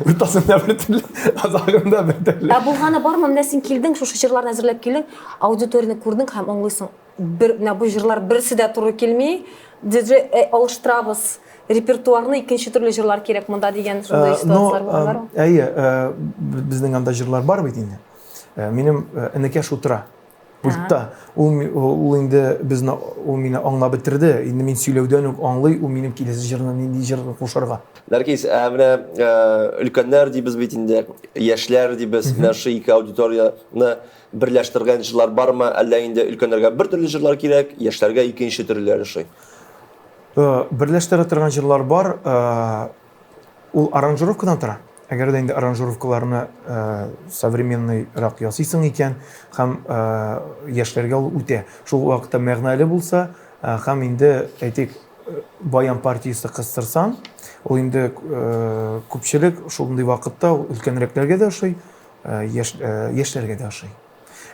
Уртасында бер төрле, азагында бер төрле. Ә булганы бармы? Менә син килдең, шушы җырларны әзерләп килдең, аудиторияне күрдең һәм аңлыйсың, бер менә бу җырлар берсе дә туры килми, диджей э, алыштырабыз репертуарны, икенче төрле җырлар кирәк монда дигән шундый э, ситуацияләр булганнар. Э, әйе, безнең анда җырлар бар бит инде. Минем энекәш утыра. Пультта. Ул, ул инде безне, ул мине аңлап бетерде. Инде мин сөйләүдән үк аңлый, ул минем киләсе җырны нинди җырны кушарга. Нәркиз, ә менә өлкәннәр дибез бит инде, яшьләр дибез, менә шул ике аудиторияне берләштергән җырлар бармы? Әллә инде өлкәннәргә бер төрле җырлар кирәк, яшьләргә икенче төрлеләре ошый? Берләштерә торган җырлар бар. Ул аранжировкадан тора. Әгәр дә инде аранжировкаларны современныйрак ясыйсың икән, һәм яшьләргә ул үтә. Шул вакытта мәгънәле булса, һәм инде, әйтик, баян партиясе кыстырсаң, ул инде күпчелек шундый вакытта ул өлкәнрәкләргә дә ошый, яшьләргә дә ошый.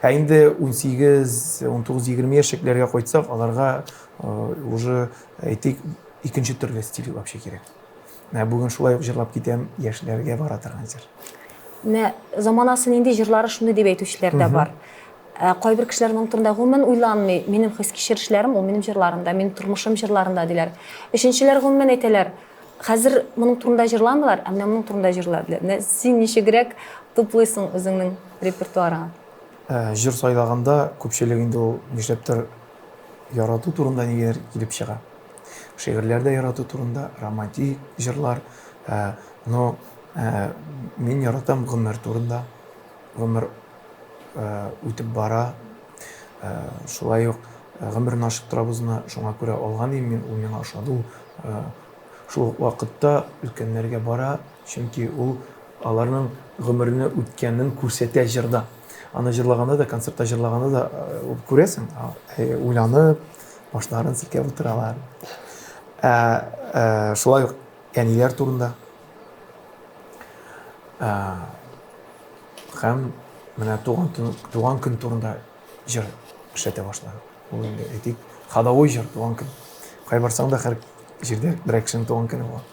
Ә инде 18, 19, 20 яшьлекләргә кайтсак, аларга уже, әйтик, икенче төрле стиль вообще кирәк. Менә бүген шулай ук җырлап китәм, яшьләргә бара торган җыр. Менә заманасы нинди, җырлары шундый дип әйтүчеләр дә бар. Ә кайбер кешеләр моның турында гомумән уйланмый. Минем хис-кичерешләрем ул минем җырларымда, минем тормышым җырларында диләр. Өченчеләр гомумән әйтәләр, хәзер моның турында җырламыйлар, ә менә моның турында җырлар диләр. Менә син ничегрәк туплыйсың үзеңнең репертуарыңа? Ә, җыр сайлаганда күпчелек инде ул нишләптер ярату турында нигәдер килеп чыга. Шигырьләр дә ярату турында, романтик җырлар. Ә, но ә, мин яратам гомер турында. Гомер ә, үтеп бара. Ә, шулай ук гомерне ашыктырабызны, шуңа күрә алган идем мин, ул миңа ошады. Ул ә, шул ук вакытта өлкәннәргә бара, чөнки ул аларның гомерне үткәнен күрсәтә җырда. Аны җырлаганда да, концертта җырлаганда да күрәсең, уйланып, башларын селкеп утыралар. Ә, ә, шулай ук әниләр турында. Ә, һәм менә туган, туган көн турында җыр эшләтә башладык. Ул инде әйтик, ходовой җыр туган көн. Кай барсаң да һәр җирдә берәр кешенең туган көне була.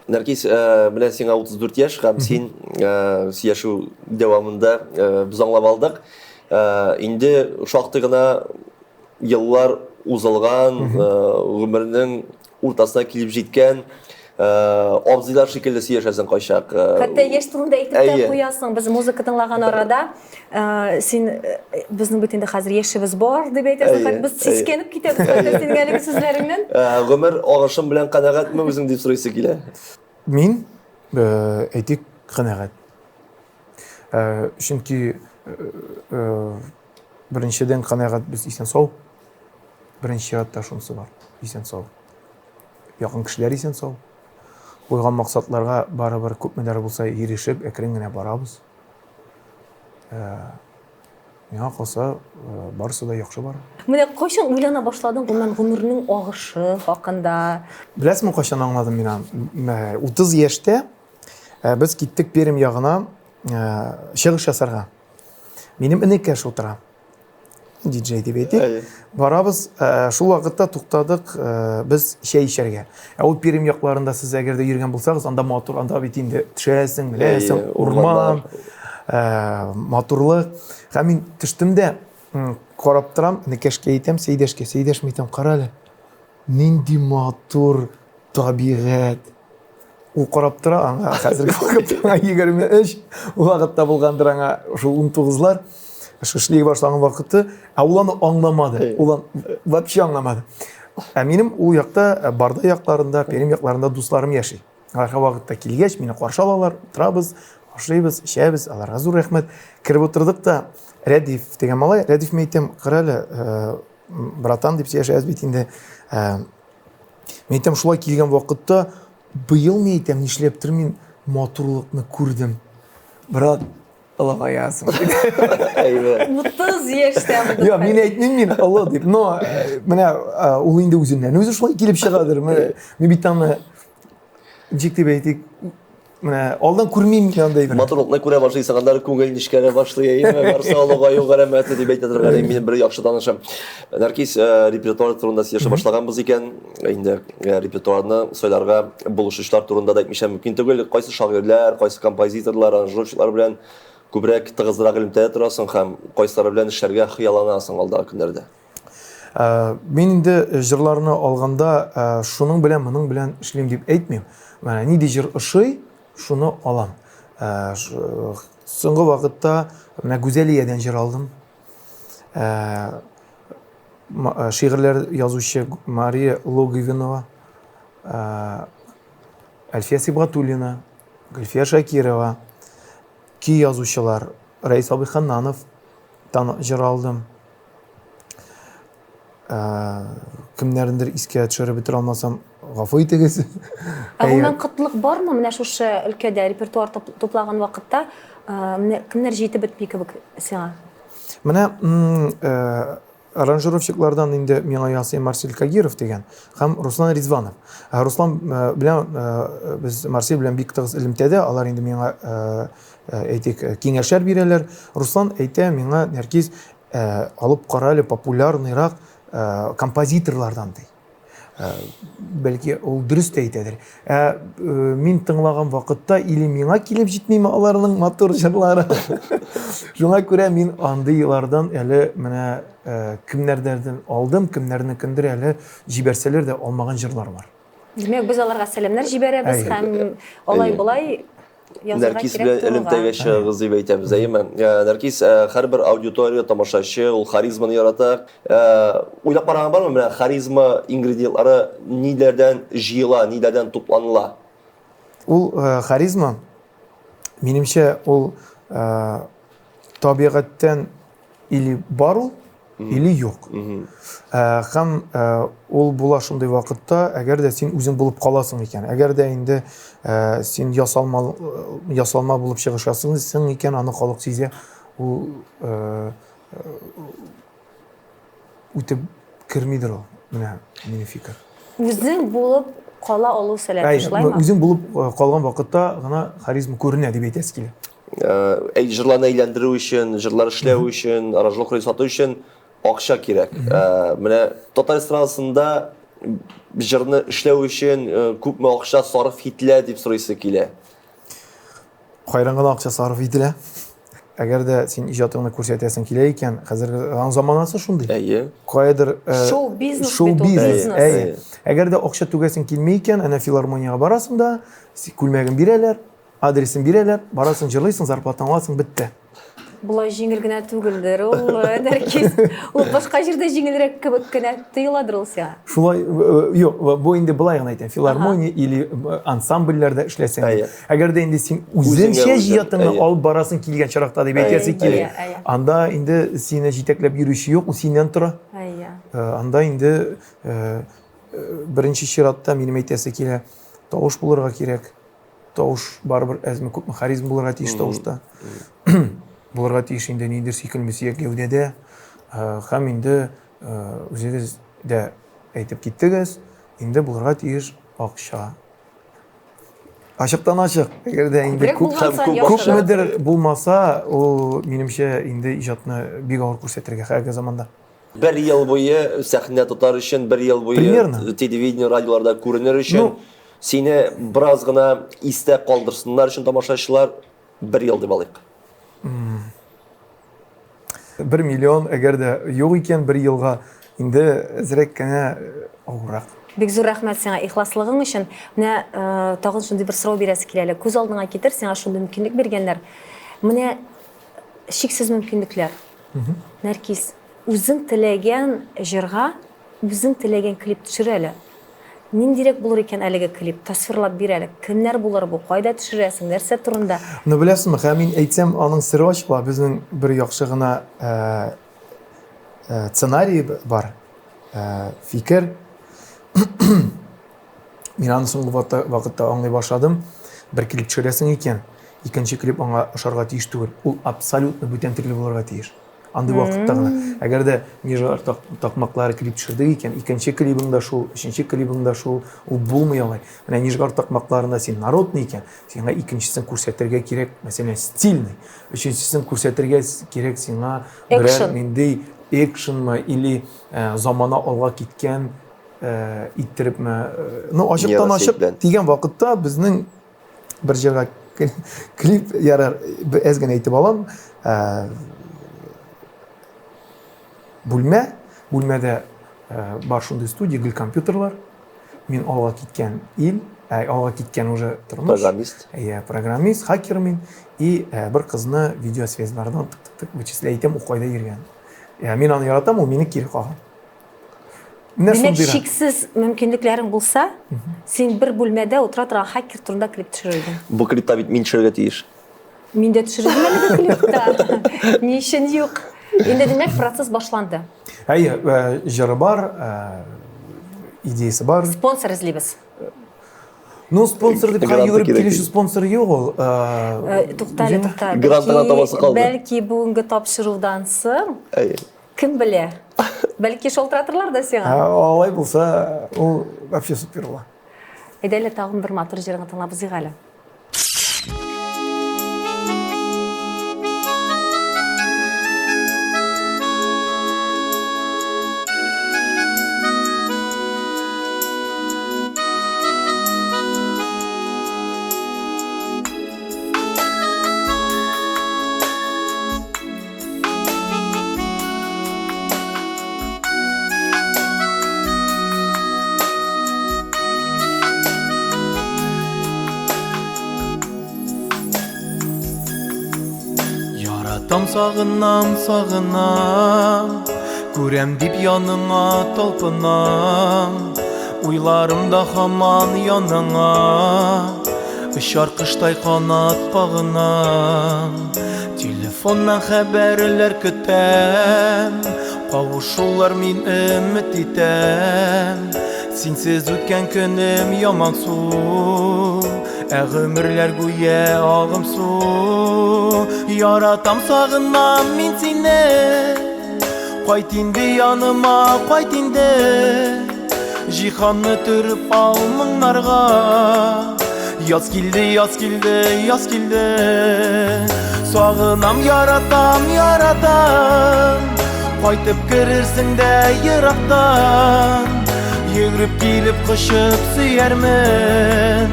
Нәркиз, э, менә сиңа 34 яшь һәм син э, сөйләшү дәвамында э, без аңлап алдык. Инде шактый гына еллар узылган, гомернең уртасына килеп җиткән абзыйлар шикелле сөйләшәсең кайчак. Хәтта яшь турында әйтеп тә куясың. Без музыка тыңлаган арада син безнең бит инде хәзер яшебез бар дип әйтәсең. Хәтта без сискәнеп китәбез хәтта синең әлеге сүзләреңнән. Гомер агышым белән канәгатьме үзең дип сорыйсы килә. Мин, әйтик, канәгать. Чөнки Беренчедән, канәгать без исән-сау. Беренче чиратта шунысы бар. Исән-сау. Якын кешеләр исән-сау. Куйган максатларга барыбер күпмедер булса ирешеп, әкрен генә барабыз. Э, миңа калса, э, барысы да яхшы бара. Менә кайчан уйлана башладың гомумән гомернең агышы хакында? Беләсеңме, кайчан аңладым мин аны? 30 яшьтә э, без киттек Пермь ягына чыгыш ясарга. Минем энекәш утыра. Диджей дип әйтик. Барабыз, э, шул вакытта туктадык э, без чәй эчәргә. Ә ул Пермь якларында сез әгәр дә йөргән булсагыз, анда матур, анда бит инде төшәсең, менәсең, урман, э, матурлык. Һәм мин төштем дә, карап торам, энекәшкә әйтәм, Сәйдәшкә, Сәйдәш, мин әйтәм, кара әле, нинди матур табигать. Ул карап тора, аңа хәзерге вакытта аңа 23, ул вакытта булгандыр аңа шул 19-лар, эшли башлаган вакыты, ә ул аны аңламады. Ул аны вообще аңламады. Ә минем ул якта, э, Барда якларында, Пермь якларында дусларым яши. Алар вакытта килгәч, мине каршы алалар, утырабыз, ашыйбыз, эчәбез, аларга зур рәхмәт. Кереп утырдык та, Рәдиф дигән малай, Рәдиф мин әйтәм, кара әле, э, братан дип сөйләшәбез бит инде. Э, Мин әйтәм, шулай килгән вакытта, быел мин әйтәм, нишләптер мин матурлыкны күрдем. Брат, олыгаясың. Әйбәт. 30 яшьтә булдык. Юк, мин әйтмим мин олы дип, но э, менә э, ул инде үзеннән үзе шулай килеп чыгадыр. Менә, Мин бит аны ничек дип әйтик, Менә алдан күрмим мин андый бер. Матурлыкны күрә башлыйсың, аннары күңел нечкәрә башлый, әйеме? Барсы олыгаю галәмәте дип әйтә торган минем бер яхшы танышым. Нәркиз, э, репертуар турында сөйләшә башлаганбыз икән, инде э, репертуарны сайларга булышучылар турында да әйтмичә мөмкин түгел. Кайсы шагыйрьләр, кайсы композиторлар, аранжировщиклар белән күбрәк тыгызрак элемтәдә торасың һәм кайсылары белән эшләргә хыялланасың алдагы көннәрдә? Э, мин инде җырларны алганда э, шуның белән моның белән эшлим дип әйтмим. Менә нинди җыр ошый, шуны алам. Э, соңгы вакытта менә Гүзәлиядән җыр алдым. Шигырьләр язучы Мария Логвинова, Әлфия Сибгатуллина, Гөлфия Шакирова, көй язучылар Рәис абый Ханнанов тан җыр алдым. Ә, кемнәрендер искә төшереп бетерә алмасам, гафу итегез. Ә гомумән кытлык бармы менә шушы өлкәдә репертуар туплаган вакытта, менә кемнәр җитеп бетми кебек сиңа? Менә аранжировщиклардан инде миңа ясый Марсель Кагиров дигән һәм Руслан Ризванов. Руслан белән без Марсель белән бик тыгыз элемтәдә, алар инде миңа әйтик, киңәшләр бирәләр. Руслан әйтә миңа, Нәркиз, Э, алып кара әле популярныйрак э, композиторлардан ди. Э, бәлки ул дөрес тә әйтәдер. Ә мин тыңлаган вакытта или миңа килеп җитмиме аларның матур җырлары. Шуңа күрә мин андыйлардан әле менә кемнәрдән алдым, кемнәрнекендер әле җибәрсәләр дә алмаган җырлар бар. Димәк, без аларга сәламнәр җибәрәбез һәм алай-болай Нәркис белән элемтәгә чыгыгыз дип әйтәбез, әйеме? Э, Нәркис, э, һәрбер аудитория, тамашачы ул харизманы ярата. Э, уйлап караган бармы, менә харизма ингредиентлары ниләрдән җыела, ниләрдән тупланыла? Ул харизма, минемчә, ул табигатьтән или бар ул, или юк. Э, һәм э, ул була шундый вакытта, әгәр дә син үзең булып каласың икән, әгәр дә инде э, син ясалма ясалма булып чыгышасың икән, аны халык сизә, ул үтеп кермидер ул. Менә минем фикер. Үзең булып кала алу сәләте, шулаймы? Үзең булып калган вакытта гына харизма күренә дип әйтәсе килә. Э, җырларны әйләндерү өчен, җырлар эшләү өчен, аранжировка сату өчен акча кирәк. Э, менә татар эстрадасында җырны эшләү өчен э, күпме акча сарыф ителә дип сорыйсы килә. Хайран гына акча сарыф ителә. Әгәр дә син иҗатыңны күрсәтәсең килә икән, хәзерге аның заманасы шундый. Әйе. Каядыр шоу-бизнес шоу-бизнес. Әйе. Әгәр дә акча түгәсең килми икән, әнә филармониягә барасың да, күлмәген бирәләр, Адресын бирәләр, барасың, җырлыйсың, зарплатаңны аласың, бетте. Болай җиңел генә түгелдер ул, Нәркиз. Ул башка җирдә җиңелрәк кебек кенә тоеладыр ул сиңа. Шулай, юк, бу инде былай гына әйтәм, филармония или ансамбльләрдә эшләсәң. Әгәр дә инде син үзеңчә иҗатыңны алып барасың килгән чиракта дип әйтәсе килә. Анда инде сине җитәкләп йөрүче юк, ул синнән тора. Анда инде беренче чиратта минем әйтәсе килә, тавыш булырга кирәк. Тавыш барыбер әзме күпме харизм булырга тиеш тавышта. Булырга тиеш инде ниндидер сөйкемле сөяк гәүдәдә. Э, һәм инде э, үзегез дә әйтеп киттегез, инде булырга тиеш акча. Ачыктан ачык. Әгәр дә инде күп күпмедер булмаса, ул минемчә инде иҗатны бик авыр күрсәтергә хәзерге заманда. Бер ел буе сәхнә тотар өчен, бер ел буе Примерно. телевидение, радиоларда күренер өчен, Ну, сине бераз гына истә калдырсыннар өчен тамашачылар бер ел дип алыйк. Бер миллион әгәр дә юк икән бер елга, инде әзрәк кенә авыррак. Бик зур рәхмәт сиңа ихласлыгың өчен. Менә э, тагын шундый бер сорау бирәсе килә әле. Күз алдыңа китер, сиңа шундый мөмкинлек биргәннәр. Менә чиксез мөмкинлекләр. Нәркиз, үзең теләгән җырга үзең теләгән клип төшер әле. Ниндирәк булыр икән әлеге клип? Тасвирлап бир әле. Кемнәр булыр бу? Кайда төшерәсең? Нәрсә турында? Ну, беләсеңме, хәзер мин әйтсәм, аның сере ачыла. Безнең бер яхшы гына сценарий бар, фикер. Мин аны соңгы вакытта аңлый башладым. Бер клип төшерәсең икән, икенче клип аңа ошарга тиеш түгел. Ул абсолютно бүтән төрле булырга тиеш. Андый вакытта гына. Әгәр дә Нижгар такмаклары клип төшердек икән, икенче клибың да шул, өченче клибың да шул, ул булмый алай. Менә Нижгар такмакларында син народный икән, сиңа икенчесен күрсәтергә кирәк, мәсәлән, стильный. Өченчесен күрсәтергә кирәк сиңа берәр нинди экшенмы или э, замана алга киткән э, иттерепме. Э, ну, ачыктан ачык дигән вакытта безнең бер җырга клип ярар, әз генә әйтеп алам. Бүлмә, бүлмәдә бар шундый студия, гел компьютерлар. Мин алга киткән ил, алга киткән уже тормыш. Программист. Иә, программист, хакер мин. И бер кызны видеосвязьлардан тык-тык-тык вычислять итәм, ул кайда йөргән. Мин аны яратам, ул мине кире кага. Менә Димәк, шиксез мөмкинлекләрең булса, син бер бүлмәдә утыра торган хакер турында клип төшерер Бу клипта бит мин төшерергә тиеш. Мин дә төшердем әлеге клипта. Ни өчен юк? Инде димәк, процесс башланды. Әйе, э, җыры бар, э, идеясы бар. Спонсор эзлибез. Ну, спонсор дип йөгереп килүче спонсор юк ул. Э, тукта әле, тукта. Грантына табасы калды. Бәлки бүгенге тапшырудан соң. Әйе. Кем белә? Бәлки шалтыратырлар да сиңа. Алай булса, ул вообще супер була. Әйдә әле тагын бер матур җырыңны тыңлап узыйк әле. Яратам, сагынам, сагынам, Күрәм дип яныңа талпынам, Уйларымда хаман яныңа, Очар коштай канат кагынам. Телефоннан хәбәрләр көтәм, Кавышулар мин өмет итәм. Синсез үткән көнем ямансу, Ә гомерләр гүя агым су. Яратам, сагынам мин сине, Кайт инде яныма, кайт инде. Җиһанны төреп ал моңнарга. Яз килде, яз килде, яз килде. Сагынам, яратам, яратам. Кайтып керерсең дә ерактан. Йөгереп килеп кочып сөярмен.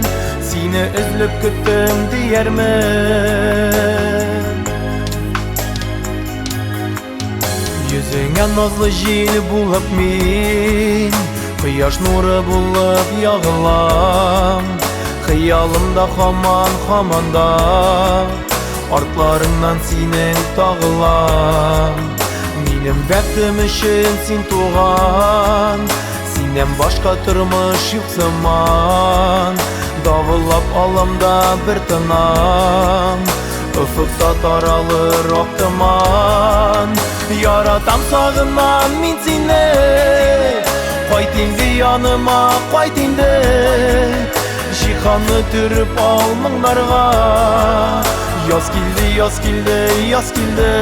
Сине өзлеп көттем диярмен. Йөзеңә назлы җил булып мин, Кояш нуры булып ягылам. Хыялымда хаман, хаман да Артларыңнан синең тагылам. Минем бәхтем өчен син туган, Синнән башка тормыш юк сыман. Давыллап алам да бер тынам, Офыкта таралыр ак томан. Яратам, сагынам мин сине, Кайт инде яныма, кайт инде. Җиһанны төреп ал моңнарга. Яз килде, яз килде, яз килде.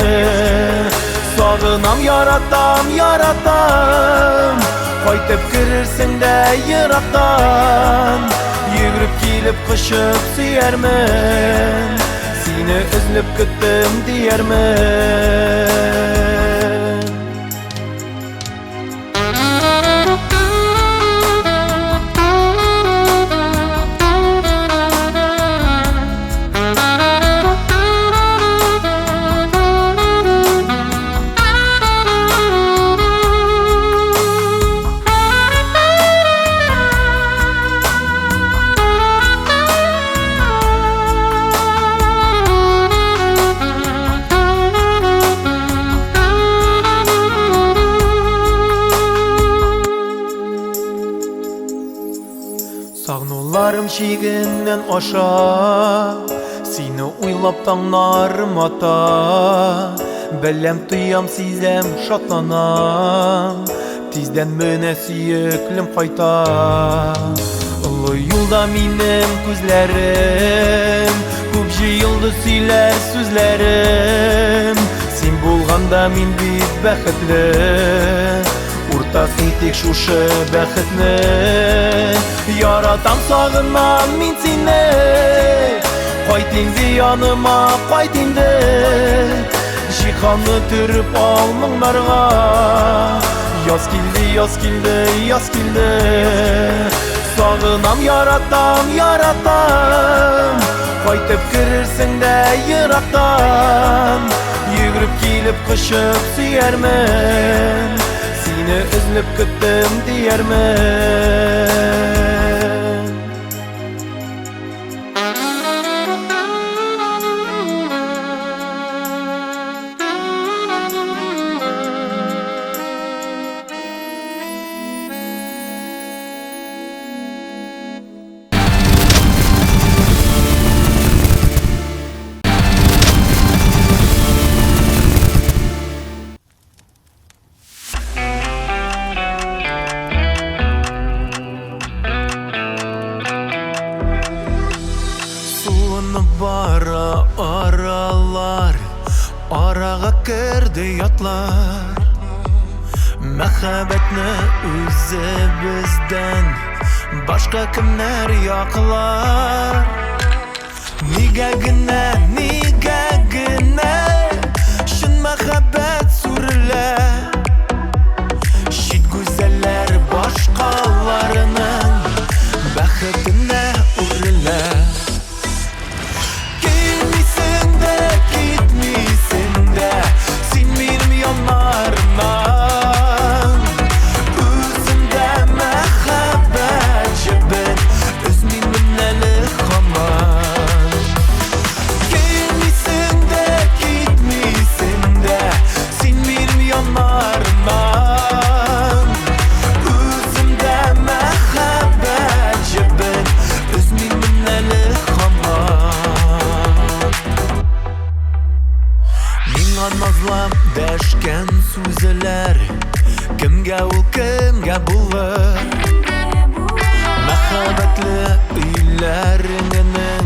Сагынам, яратам, яратам. Кайтып керерсең дә ерактан. Йөгереп килеп кочып сөярмен. Сине өзлеп көттем диярмен. Сагынуларым чигеннән аша, Сине уйлап таңнарым ата. Беләм, тоям, сизәм, шатланам, Тиздән менә сөеклем кайта. Олы юлда минем күзләрем, Күп җыелды сөйләр сүзләрем. Син булганда да мин бит бәхетле. Уртак итик шушы бәхетне. Яратам, сагынам мин сине. Кайт инде яныма, кайт инде. Җиһанны төреп ал моңнарга. Яз килде, яз килде, яз килде. Сагынам, яратам, яратам. Кайтып керерсең дә ерактан. Йөгереп килеп кочып сөярмен. Сине өзлеп көттем диярмен. Суынып бара аралар, арага керде ятлар. Мәхәббәтне үзебездән башка кемнәр яклар? Нигә генә, нигә генә чын мәхәббәт сүрелә? Чит гүзәлләр башкаларның бәхетенә үрелә. Килмисең дә, китмисең дә, син минем яннарымнан. Үземдә мәхәббәт җебен өзмимен әле һаман. Килмисең дә, китмисең дә, син минем яннарымнан. Үземдә мәхәббәт җебен өзмимен әле һаман. Миңа назлап дәшкән сүзләр кемгә ул, кемгә булыр? Мәхәббәтле өйләреңнең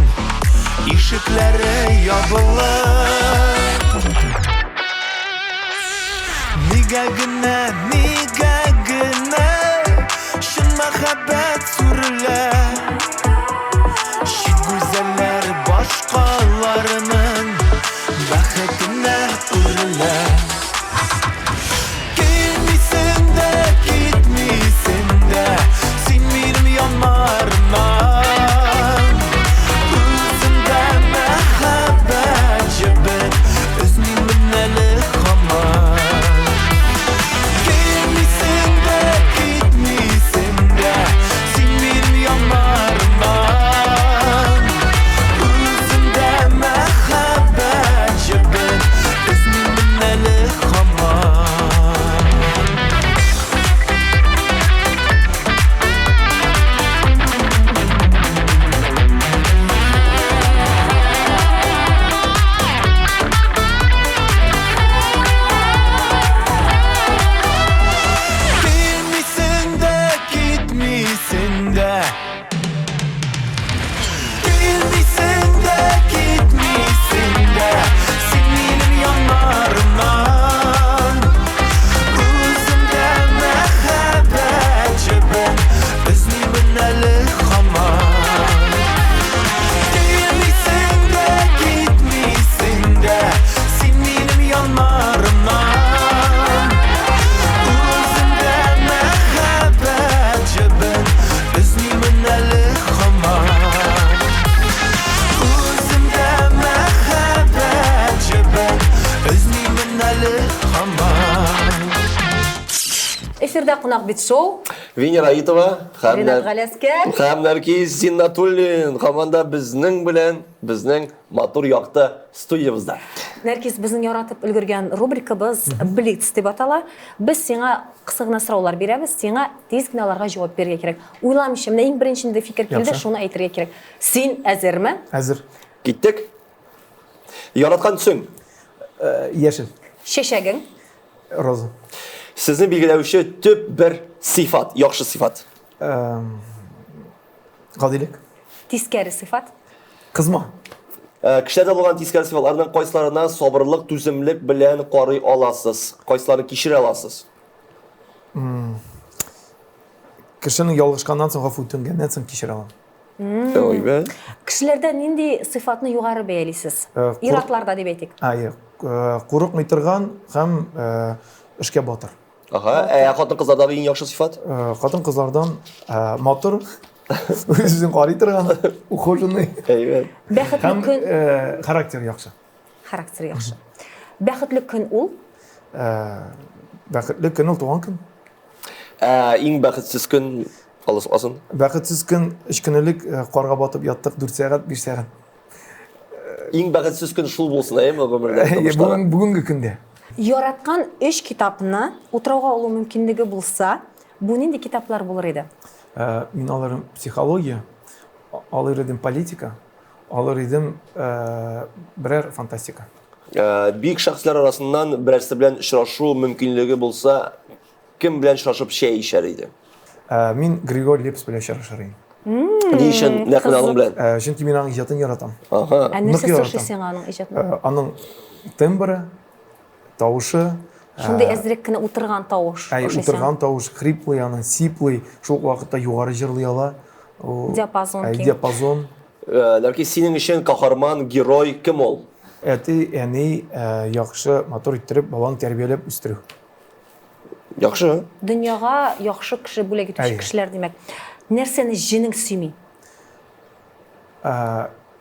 ишекләре ябылыр. Нигә генә, нигә генә чын мәхәббәт сүрелә? Чит гүзәлләр башкаларның бәхетенә үрелә. Килмисең дә, китмисең дә, син минем яннарымнан. Үземдә мәхәббәт җебен өзмимен әле һаман. Килмисең дә, китмисең дә, син минем яннарымнан. Үземдә мәхәббәт җебен өзмимен әле һаман. Килмисең дә, китмисең дә. Килмисең дә, китмисең дә, син минем яннарымнан. Үземдә мәхәббәт җебен өзмимен әле һаман. Килмисең дә, китмисең дә, син минем яннарымнан. Үземдә мәхәббәт җебен өзмимен әле һаман. Үземдә мәхәббәт җебен өзмимен әле һаман. Эфирда кунак бит шоу. Венера Аитова һәм Ринат Галәскәр. Һәм Нәркиз Зиннатуллин һаман да безнең белән, безнең матур якты студиябездә. Нәркиз, безнең яратып өлгергән рубрикабыз Блиц дип атала. Без сиңа кыска гына сораулар бирәбез, сиңа тиз генә аларга җавап бирергә кирәк. Уйламыйча, менә иң беренче инде фикер килде, Яхшы. шуны әйтергә кирәк. Син әзерме? Әзер. Киттек. Яраткан төсең? Яшел. Чәчәгең? Роза. Сезне билгеләүче төп бер сыйфат, яхшы сыйфат. Гадилек. Тискәре сыйфат? Кызма. Кешеләрдә булган тискәре сыйфатларның кайсыларына сабырлык, түземлек белән карый аласыз? Кайсыларын кичерә аласыз? Кешенең ялгышканнан соң гафу үтенгәннән соң кичерә алам. Әйбәт. Кешеләрдә нинди сыйфатны югары бәялисез? Ир-атларда дип әйтик. Әйе, курыкмый торган һәм эшкә батыр. Ага, ә хатын-кызлардагы иң яхшы сыйфат? Хатын-кызлардан матур, үз-үзен карый торган, ухоженный. Әйбәт. Бәхетле көн. Һәм характер яхшы. Характер яхшы. Бәхетле көн ул? Бәхетле көн ул туган көн. Ә иң бәхетсез көн, Алла сакласын. Бәхетсез көн, өч көн элек карга батып яттык, 4 сәгать, 5 сәгать. Иң бәхетсез көн шул булсын, әйеме, гомердә? Бүген, бүгенге көндә. Яраткан өч китапны утрауга алу мөмкинлеге булса, бу нинди китаплар булыр иде? Мин алыр идем психология, алыр идем политика, алыр идем берәр фантастика. Бөек шәхесләр арасыннан берәрсе белән очрашу мөмкинлеге булса, Кем белән очрашып чәй эчәр иде? Ә, мин Григорий Лепс белән очрашыр идем. Ни өчен нәкъ менә аның белән? Ә, чөнки мин аның иҗатын яратам. Ага. Ә нәрсә ошый сиңа аның иҗатында? Ә, аның тембры, тавышы. Шундый әзрәк кенә утырган тавыш. Әй, утырган тавыш, хриплый аның, сиплый, шул ук вакытта югары җырлый ала. Диапазон киң. Диапазон. Ләкин синең өчен каһарман, герой кем ул? Әти, әни яхшы, матур иттереп баланы тәрбияләп үстерү. Яхшы. Дөньяга яхшы кеше бүләк итүче кешеләр, димәк. Нәрсәне җенең сөйми?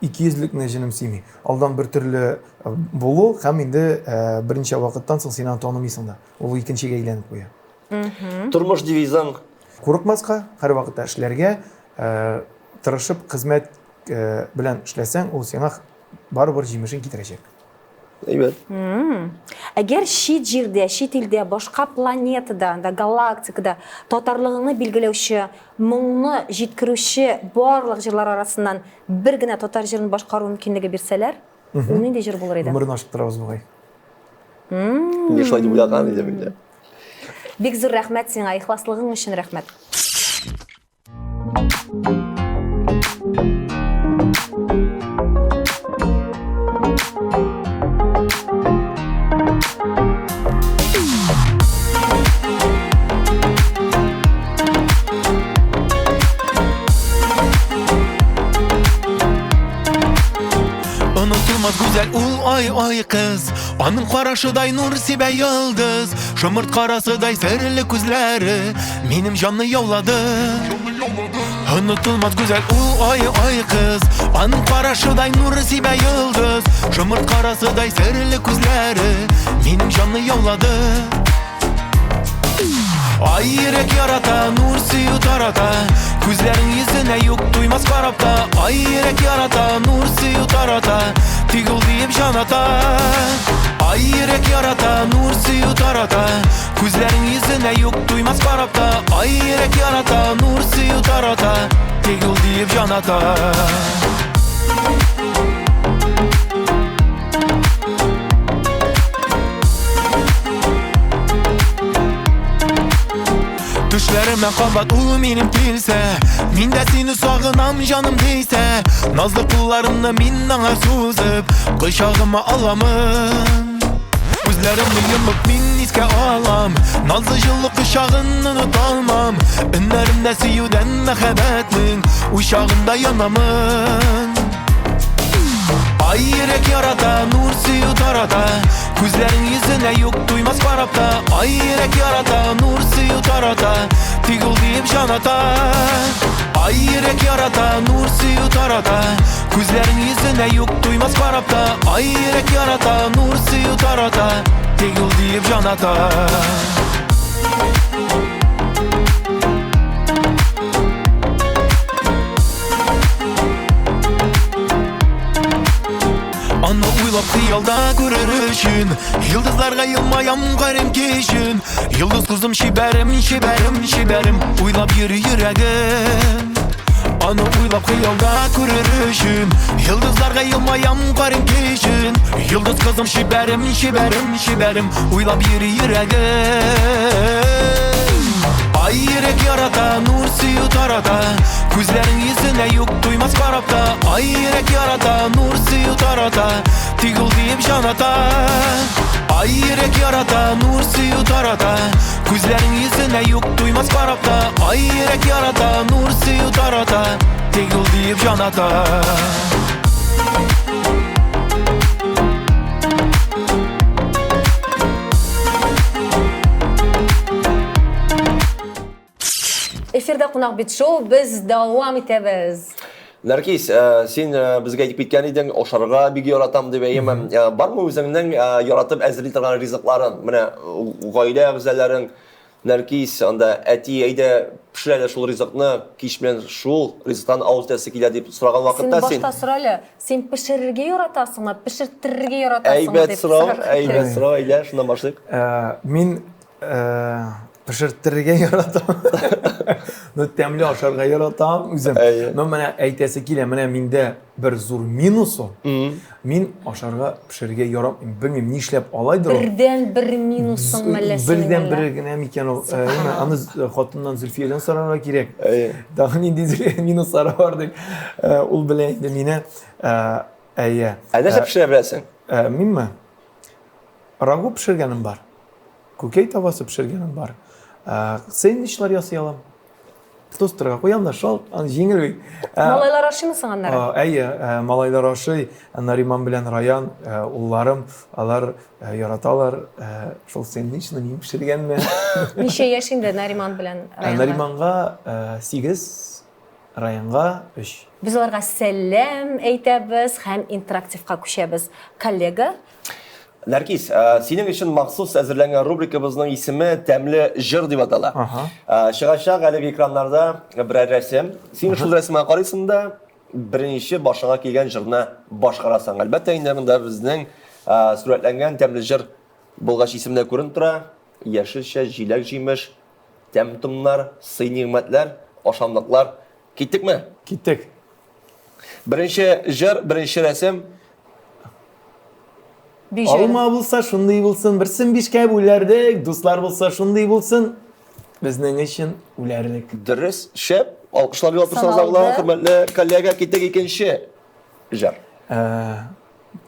Икейөзлекне җенем сөйми. Алдан бер төрле булу һәм инде берничә вакыттан соң син аны танымыйсың да. Ул икенчегә әйләнеп куя. Тормыш девизың? Курыкмаска, һәрвакытта эшләргә, тырышып хезмәт белән эшләсәң, ул сиңа барыбер җимешен китерәчәк. Әйбәт. Әгәр чит җирдә, чит илдә, башка планетада, анда галактикада татарлыгыңны билгеләүче, моңны җиткерүче барлык җырлар арасыннан бер генә татар җырын башкару мөмкинлеге бирсәләр, ул нинди җыр булыр иде? Гомерен ашыктырабыз бугай. Мин шулай дип уйлаган идем инде. Бик зур рәхмәт сиңа, ихласлыгың өчен рәхмәт. Онытылмас гүзәл ул ай ай кыз Аның карашыдай нур сибә йолдыз Шомырт карасыдай серле күзләре Минем җанны яулады Онытылмас гүзәл ул ай ай кыз Аның карашыдай нур сибә йолдыз Шомырт карасыдай серле күзләре Минем җанны яулады Ай йөрәк ярата, нур сөю тарата Күзләрең йөзенә юк туймас карап та Ай йөрәк ярата, нур сөю тарата Тик ул диеп җан ата Ай йөрәк ярата, нур сөю тарата Күзләрең йөзенә юк туймас карап та Ай йөрәк ярата, нур сөю тарата Тик ул диеп җан ата Төшләремә кабат ул минем килсә Мин дә сине сагынам җаным дисә Назлы кулларымны мин аңа сузып Кочагыма аламын Күзләремне йомып мин искә алам Назлы җылы кочагын оныта алмам Өннәремдә сөюдән мәхәббәтнең Учагында янамын Ай йөрәк ярата, нур сөю тарата Күзләрең йөзенә юк туймас карап та Ай йөрәк ярата, нур сөю тарата Тик ул диеп җан ата Ай йөрәк ярата, нур сөю тарата Күзләрең йөзенә юк туймас карап та Ай йөрәк ярата, нур сөю тарата Тик ул диеп җан ата Аны уйлап хыялда күрер өчен Йолдызларга елмаям карыйм кичен Йолдыз кызым чибәрем, чибәрем, чибәрем Уйлап йөри йөрәгем Аны уйлап хыялда күрер өчен Йолдызларга елмаям карыйм кичен Йолдыз кызым чибәрем, чибәрем, чибәрем Уйлап йөри йөрәгем. Ай йөрәк ярата, нур сөю тарата, Күзләрең йөзенә юк туймас карап та. Ай йөрәк ярата, нур сөю тарата, Тик ул диеп җан ата. Ай йөрәк ярата, нур сөю тарата, Күзләрең йөзенә юк туймас карап та. Ай йөрәк ярата, нур сөю тарата, Тик ул диеп җан ата. Эфирда кунак бит шоу, без дәвам итәбез. Нәркис, э, син э, безгә әйтеп киткән идең, ашарга бик яратам дип, әйеме? Э, бармы үзеңнең яратып әзерли торган ризыкларың? Менә гаилә әгъзаларың Нәркис, анда әти, әйдә, пешер әле шул ризыкны, кич белән шул ризыктан авыз итәсе килә дип сораган вакытта син. Син башта сора әле, син пешерергә яратасыңмы, пешерттерергә яратасыңмы дип. Әйбәт сорау, әйбәт сорау, әйдә, шуннан башлыйк. Мин пешерттерергә яратам. Ну, тәмле ашарга яратам үзем. Но менә әйтәсе килә, менә миндә бер зур минус ул. Мин ашарга пешерергә яратмыйм. Белмим, нишләп алайдыр ул. Бердән бер минусың мәллә синең? Бердән бер генә микән ул? Аны хатыннан Зөлфиядән сорарга кирәк. Тагын нинди минуслары бар дип. Ул белә инде мине. Әйе. Ә нәрсә пешерә беләсең? Минме? Рагу пешергәнем бар. Күкәй табасы пешергәнем бар. Сэндвичлар ясый алам. Тостерга куям да, шалт, аны җиңел бит. Малайлар ашыймы соң аннары? Әйе, малайлар ашый. Нариман белән Раян, улларым, алар яраталар шул сэндвичны мин пешергәнне. Ничә яшь инде Нариман белән Раянга? Нариманга 8, Раянга 3. Без аларга сәлам әйтәбез һәм интерактивка күчәбез. Коллега. Нәркис, синең өчен махсус әзерләнгән рубрикабызның исеме Тәмле җыр дип атала. Чыгачак әлеге экраннарда берәр рәсем. Син шул рәсемгә карыйсың да, беренче башыңа килгән җырны башкарасың. Әлбәттә, инде монда безнең сурәтләнгән тәмле җыр булгач исемдә күренеп тора. Яшелчә, җиләк-җимеш, тәм-томнар, сый-нигъмәтләр, ашамлыклар. Киттекме? Киттек. Беренче җыр, беренче рәсем. Алма булса шундый булсын, берсен бишкә бүләрдек, дуслар булса шундый булсын, безнең өчен үләрлек. Дөрес, шәп. Алкышлар юлап торсагыз алла, хөрмәтле коллега, киттек икенче җыр. Э,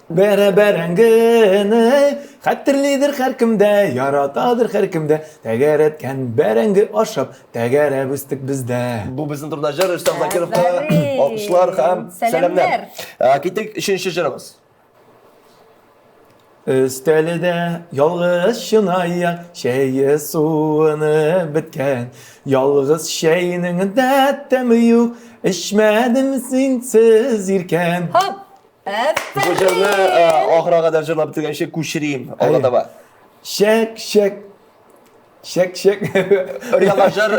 Бәрә бәрәңгене хәтерлидер һәркем дә, яратадыр һәркем дә. Тәгәрәткән бәрәңге ашап, тәгәрәп үстек без дә. Бу безнең турыда җыр Рөстәм Закировка алкышлар һәм сәламнәр. Киттек өченче җырыбыз. Өстәлдә ялгыз чынаяк, чәе суынып беткән. Ялгыз чәйнең дә тәме юк, эчмәдем синсез иркәм. Хоп! Бу җырны ахырга кадәр җырлап бетергәнче күчерим. Алга таба. Чәк, чәк. Чәк, чәк. Өр-яңа җыр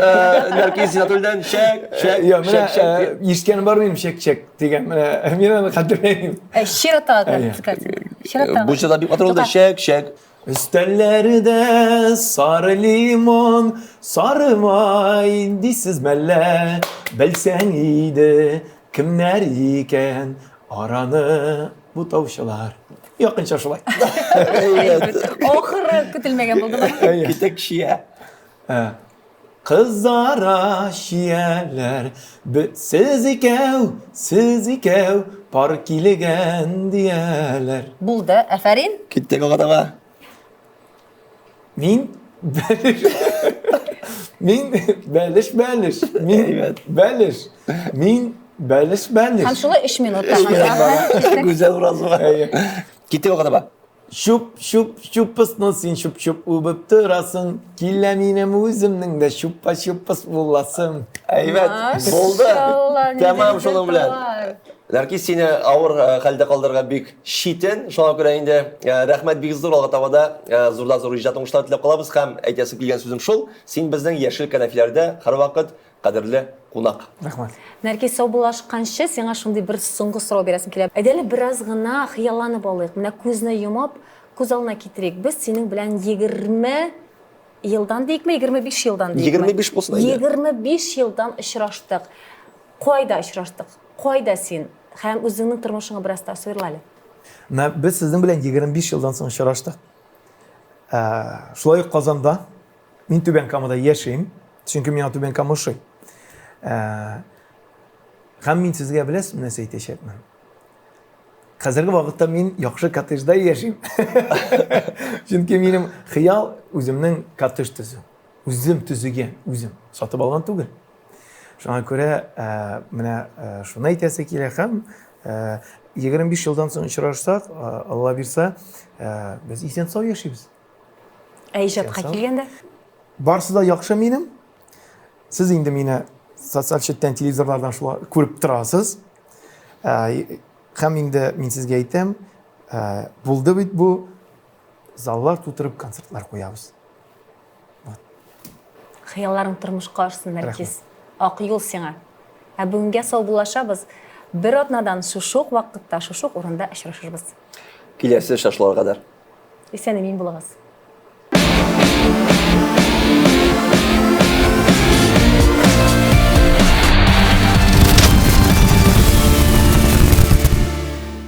Нәркиз Зиннәтуллиннан чәк, чәк, чәк, чәк. Ишеткәнем бар минем чәк, чәк дигән. Менә мин аны хәтерләмим. Чираттагы. Чираттагы. Бу җырда бик матур булды. Чәк, чәк. Өстәлләрдә сары лимон, сары май дисез мәллә? Белсәң иде, кемнәр икән араны бутаучылар. Якынча шулай. Ахыры көтелмәгән булды. Китек чия. Ә, Кызара чияләр, сез икәү, сез икәү, пар килегән дияләр. Булды, афәрин. Киттек алга таба. Мин бәлеш. Мин бәлеш бәлеш. Мин бәлеш. Мин бәлеш бәлеш. Һәм шулай 3 минут. Гүзәл Уразова. Киттек алга таба. Чуп, чуп, чупысны син чуп-чуп үбеп торасың. Килә минем үземнең дә чупа-чупыс буласым. Әйбәт, булды. Тәмам шуның белән. Нәркиз, сине авыр э, хәлдә калдырырга бик читен. Шуңа күрә инде э, рәхмәт бик зур алга таба да э, зурдан зур иҗат уңышлары теләп калабыз һәм әйтәсе килгән сүзем шул, син безнең яшел кәнәфиләрдә һәрвакыт кадерле кунак. Рәхмәт. Нәркиз, саубуллашканчы сиңа шундый бер соңгы сорау бирәсем килә. Әйдә әле бераз гына хыялланып алыйк. Менә күзне йомып, күз алдына китерик. Без синең белән 20 елдан диекме, 25 елдан диекме? 25 булсын әйдә. 25 елдан очраштык. Кайда очраштык? Кайда син? Һәм үзеңнең тормышыңа бераз тасвирла әле. Менә без сезнең белән 25 елдан соң очраштык. Ә, шулай ук Казанда. Мин Түбән Камада яшим. Чөнки миңа Түбән Кама ошый. Ә, һәм мин сезгә беләсез нәрсә әйтәчәкмен. Хәзерге вакытта мин яхшы коттеджда яшим. Чөнки минем хыял үземнең коттедж төзү. Үзем төзегән, үзем сатып алган түгел. Шуңа күрә ә, менә ә, шуны әйтәсе килә һәм ә, 25 елдан соң очрашсак, Алла бирса, ә, без исән сау яшибез. Ә иҗатка килгәндә? Барсы да яхшы минем. Сез инде мине социаль челтән, телевизорлардан шулай күреп торасыз. Ә, һәм инде мин сезгә әйтәм, ә, булды бит бу заллар тутырып концертлар куябыз. Вот. Хыялларың тормышка ашсын, Нәркиз. Ак юл сиңа. Ә бүгенгә саубуллашабыз. Бер атнадан шушы ук вакытта, шушы ук урында очрашырбыз. Киләсе очрашуларга кадәр. Исән-имин булыгыз.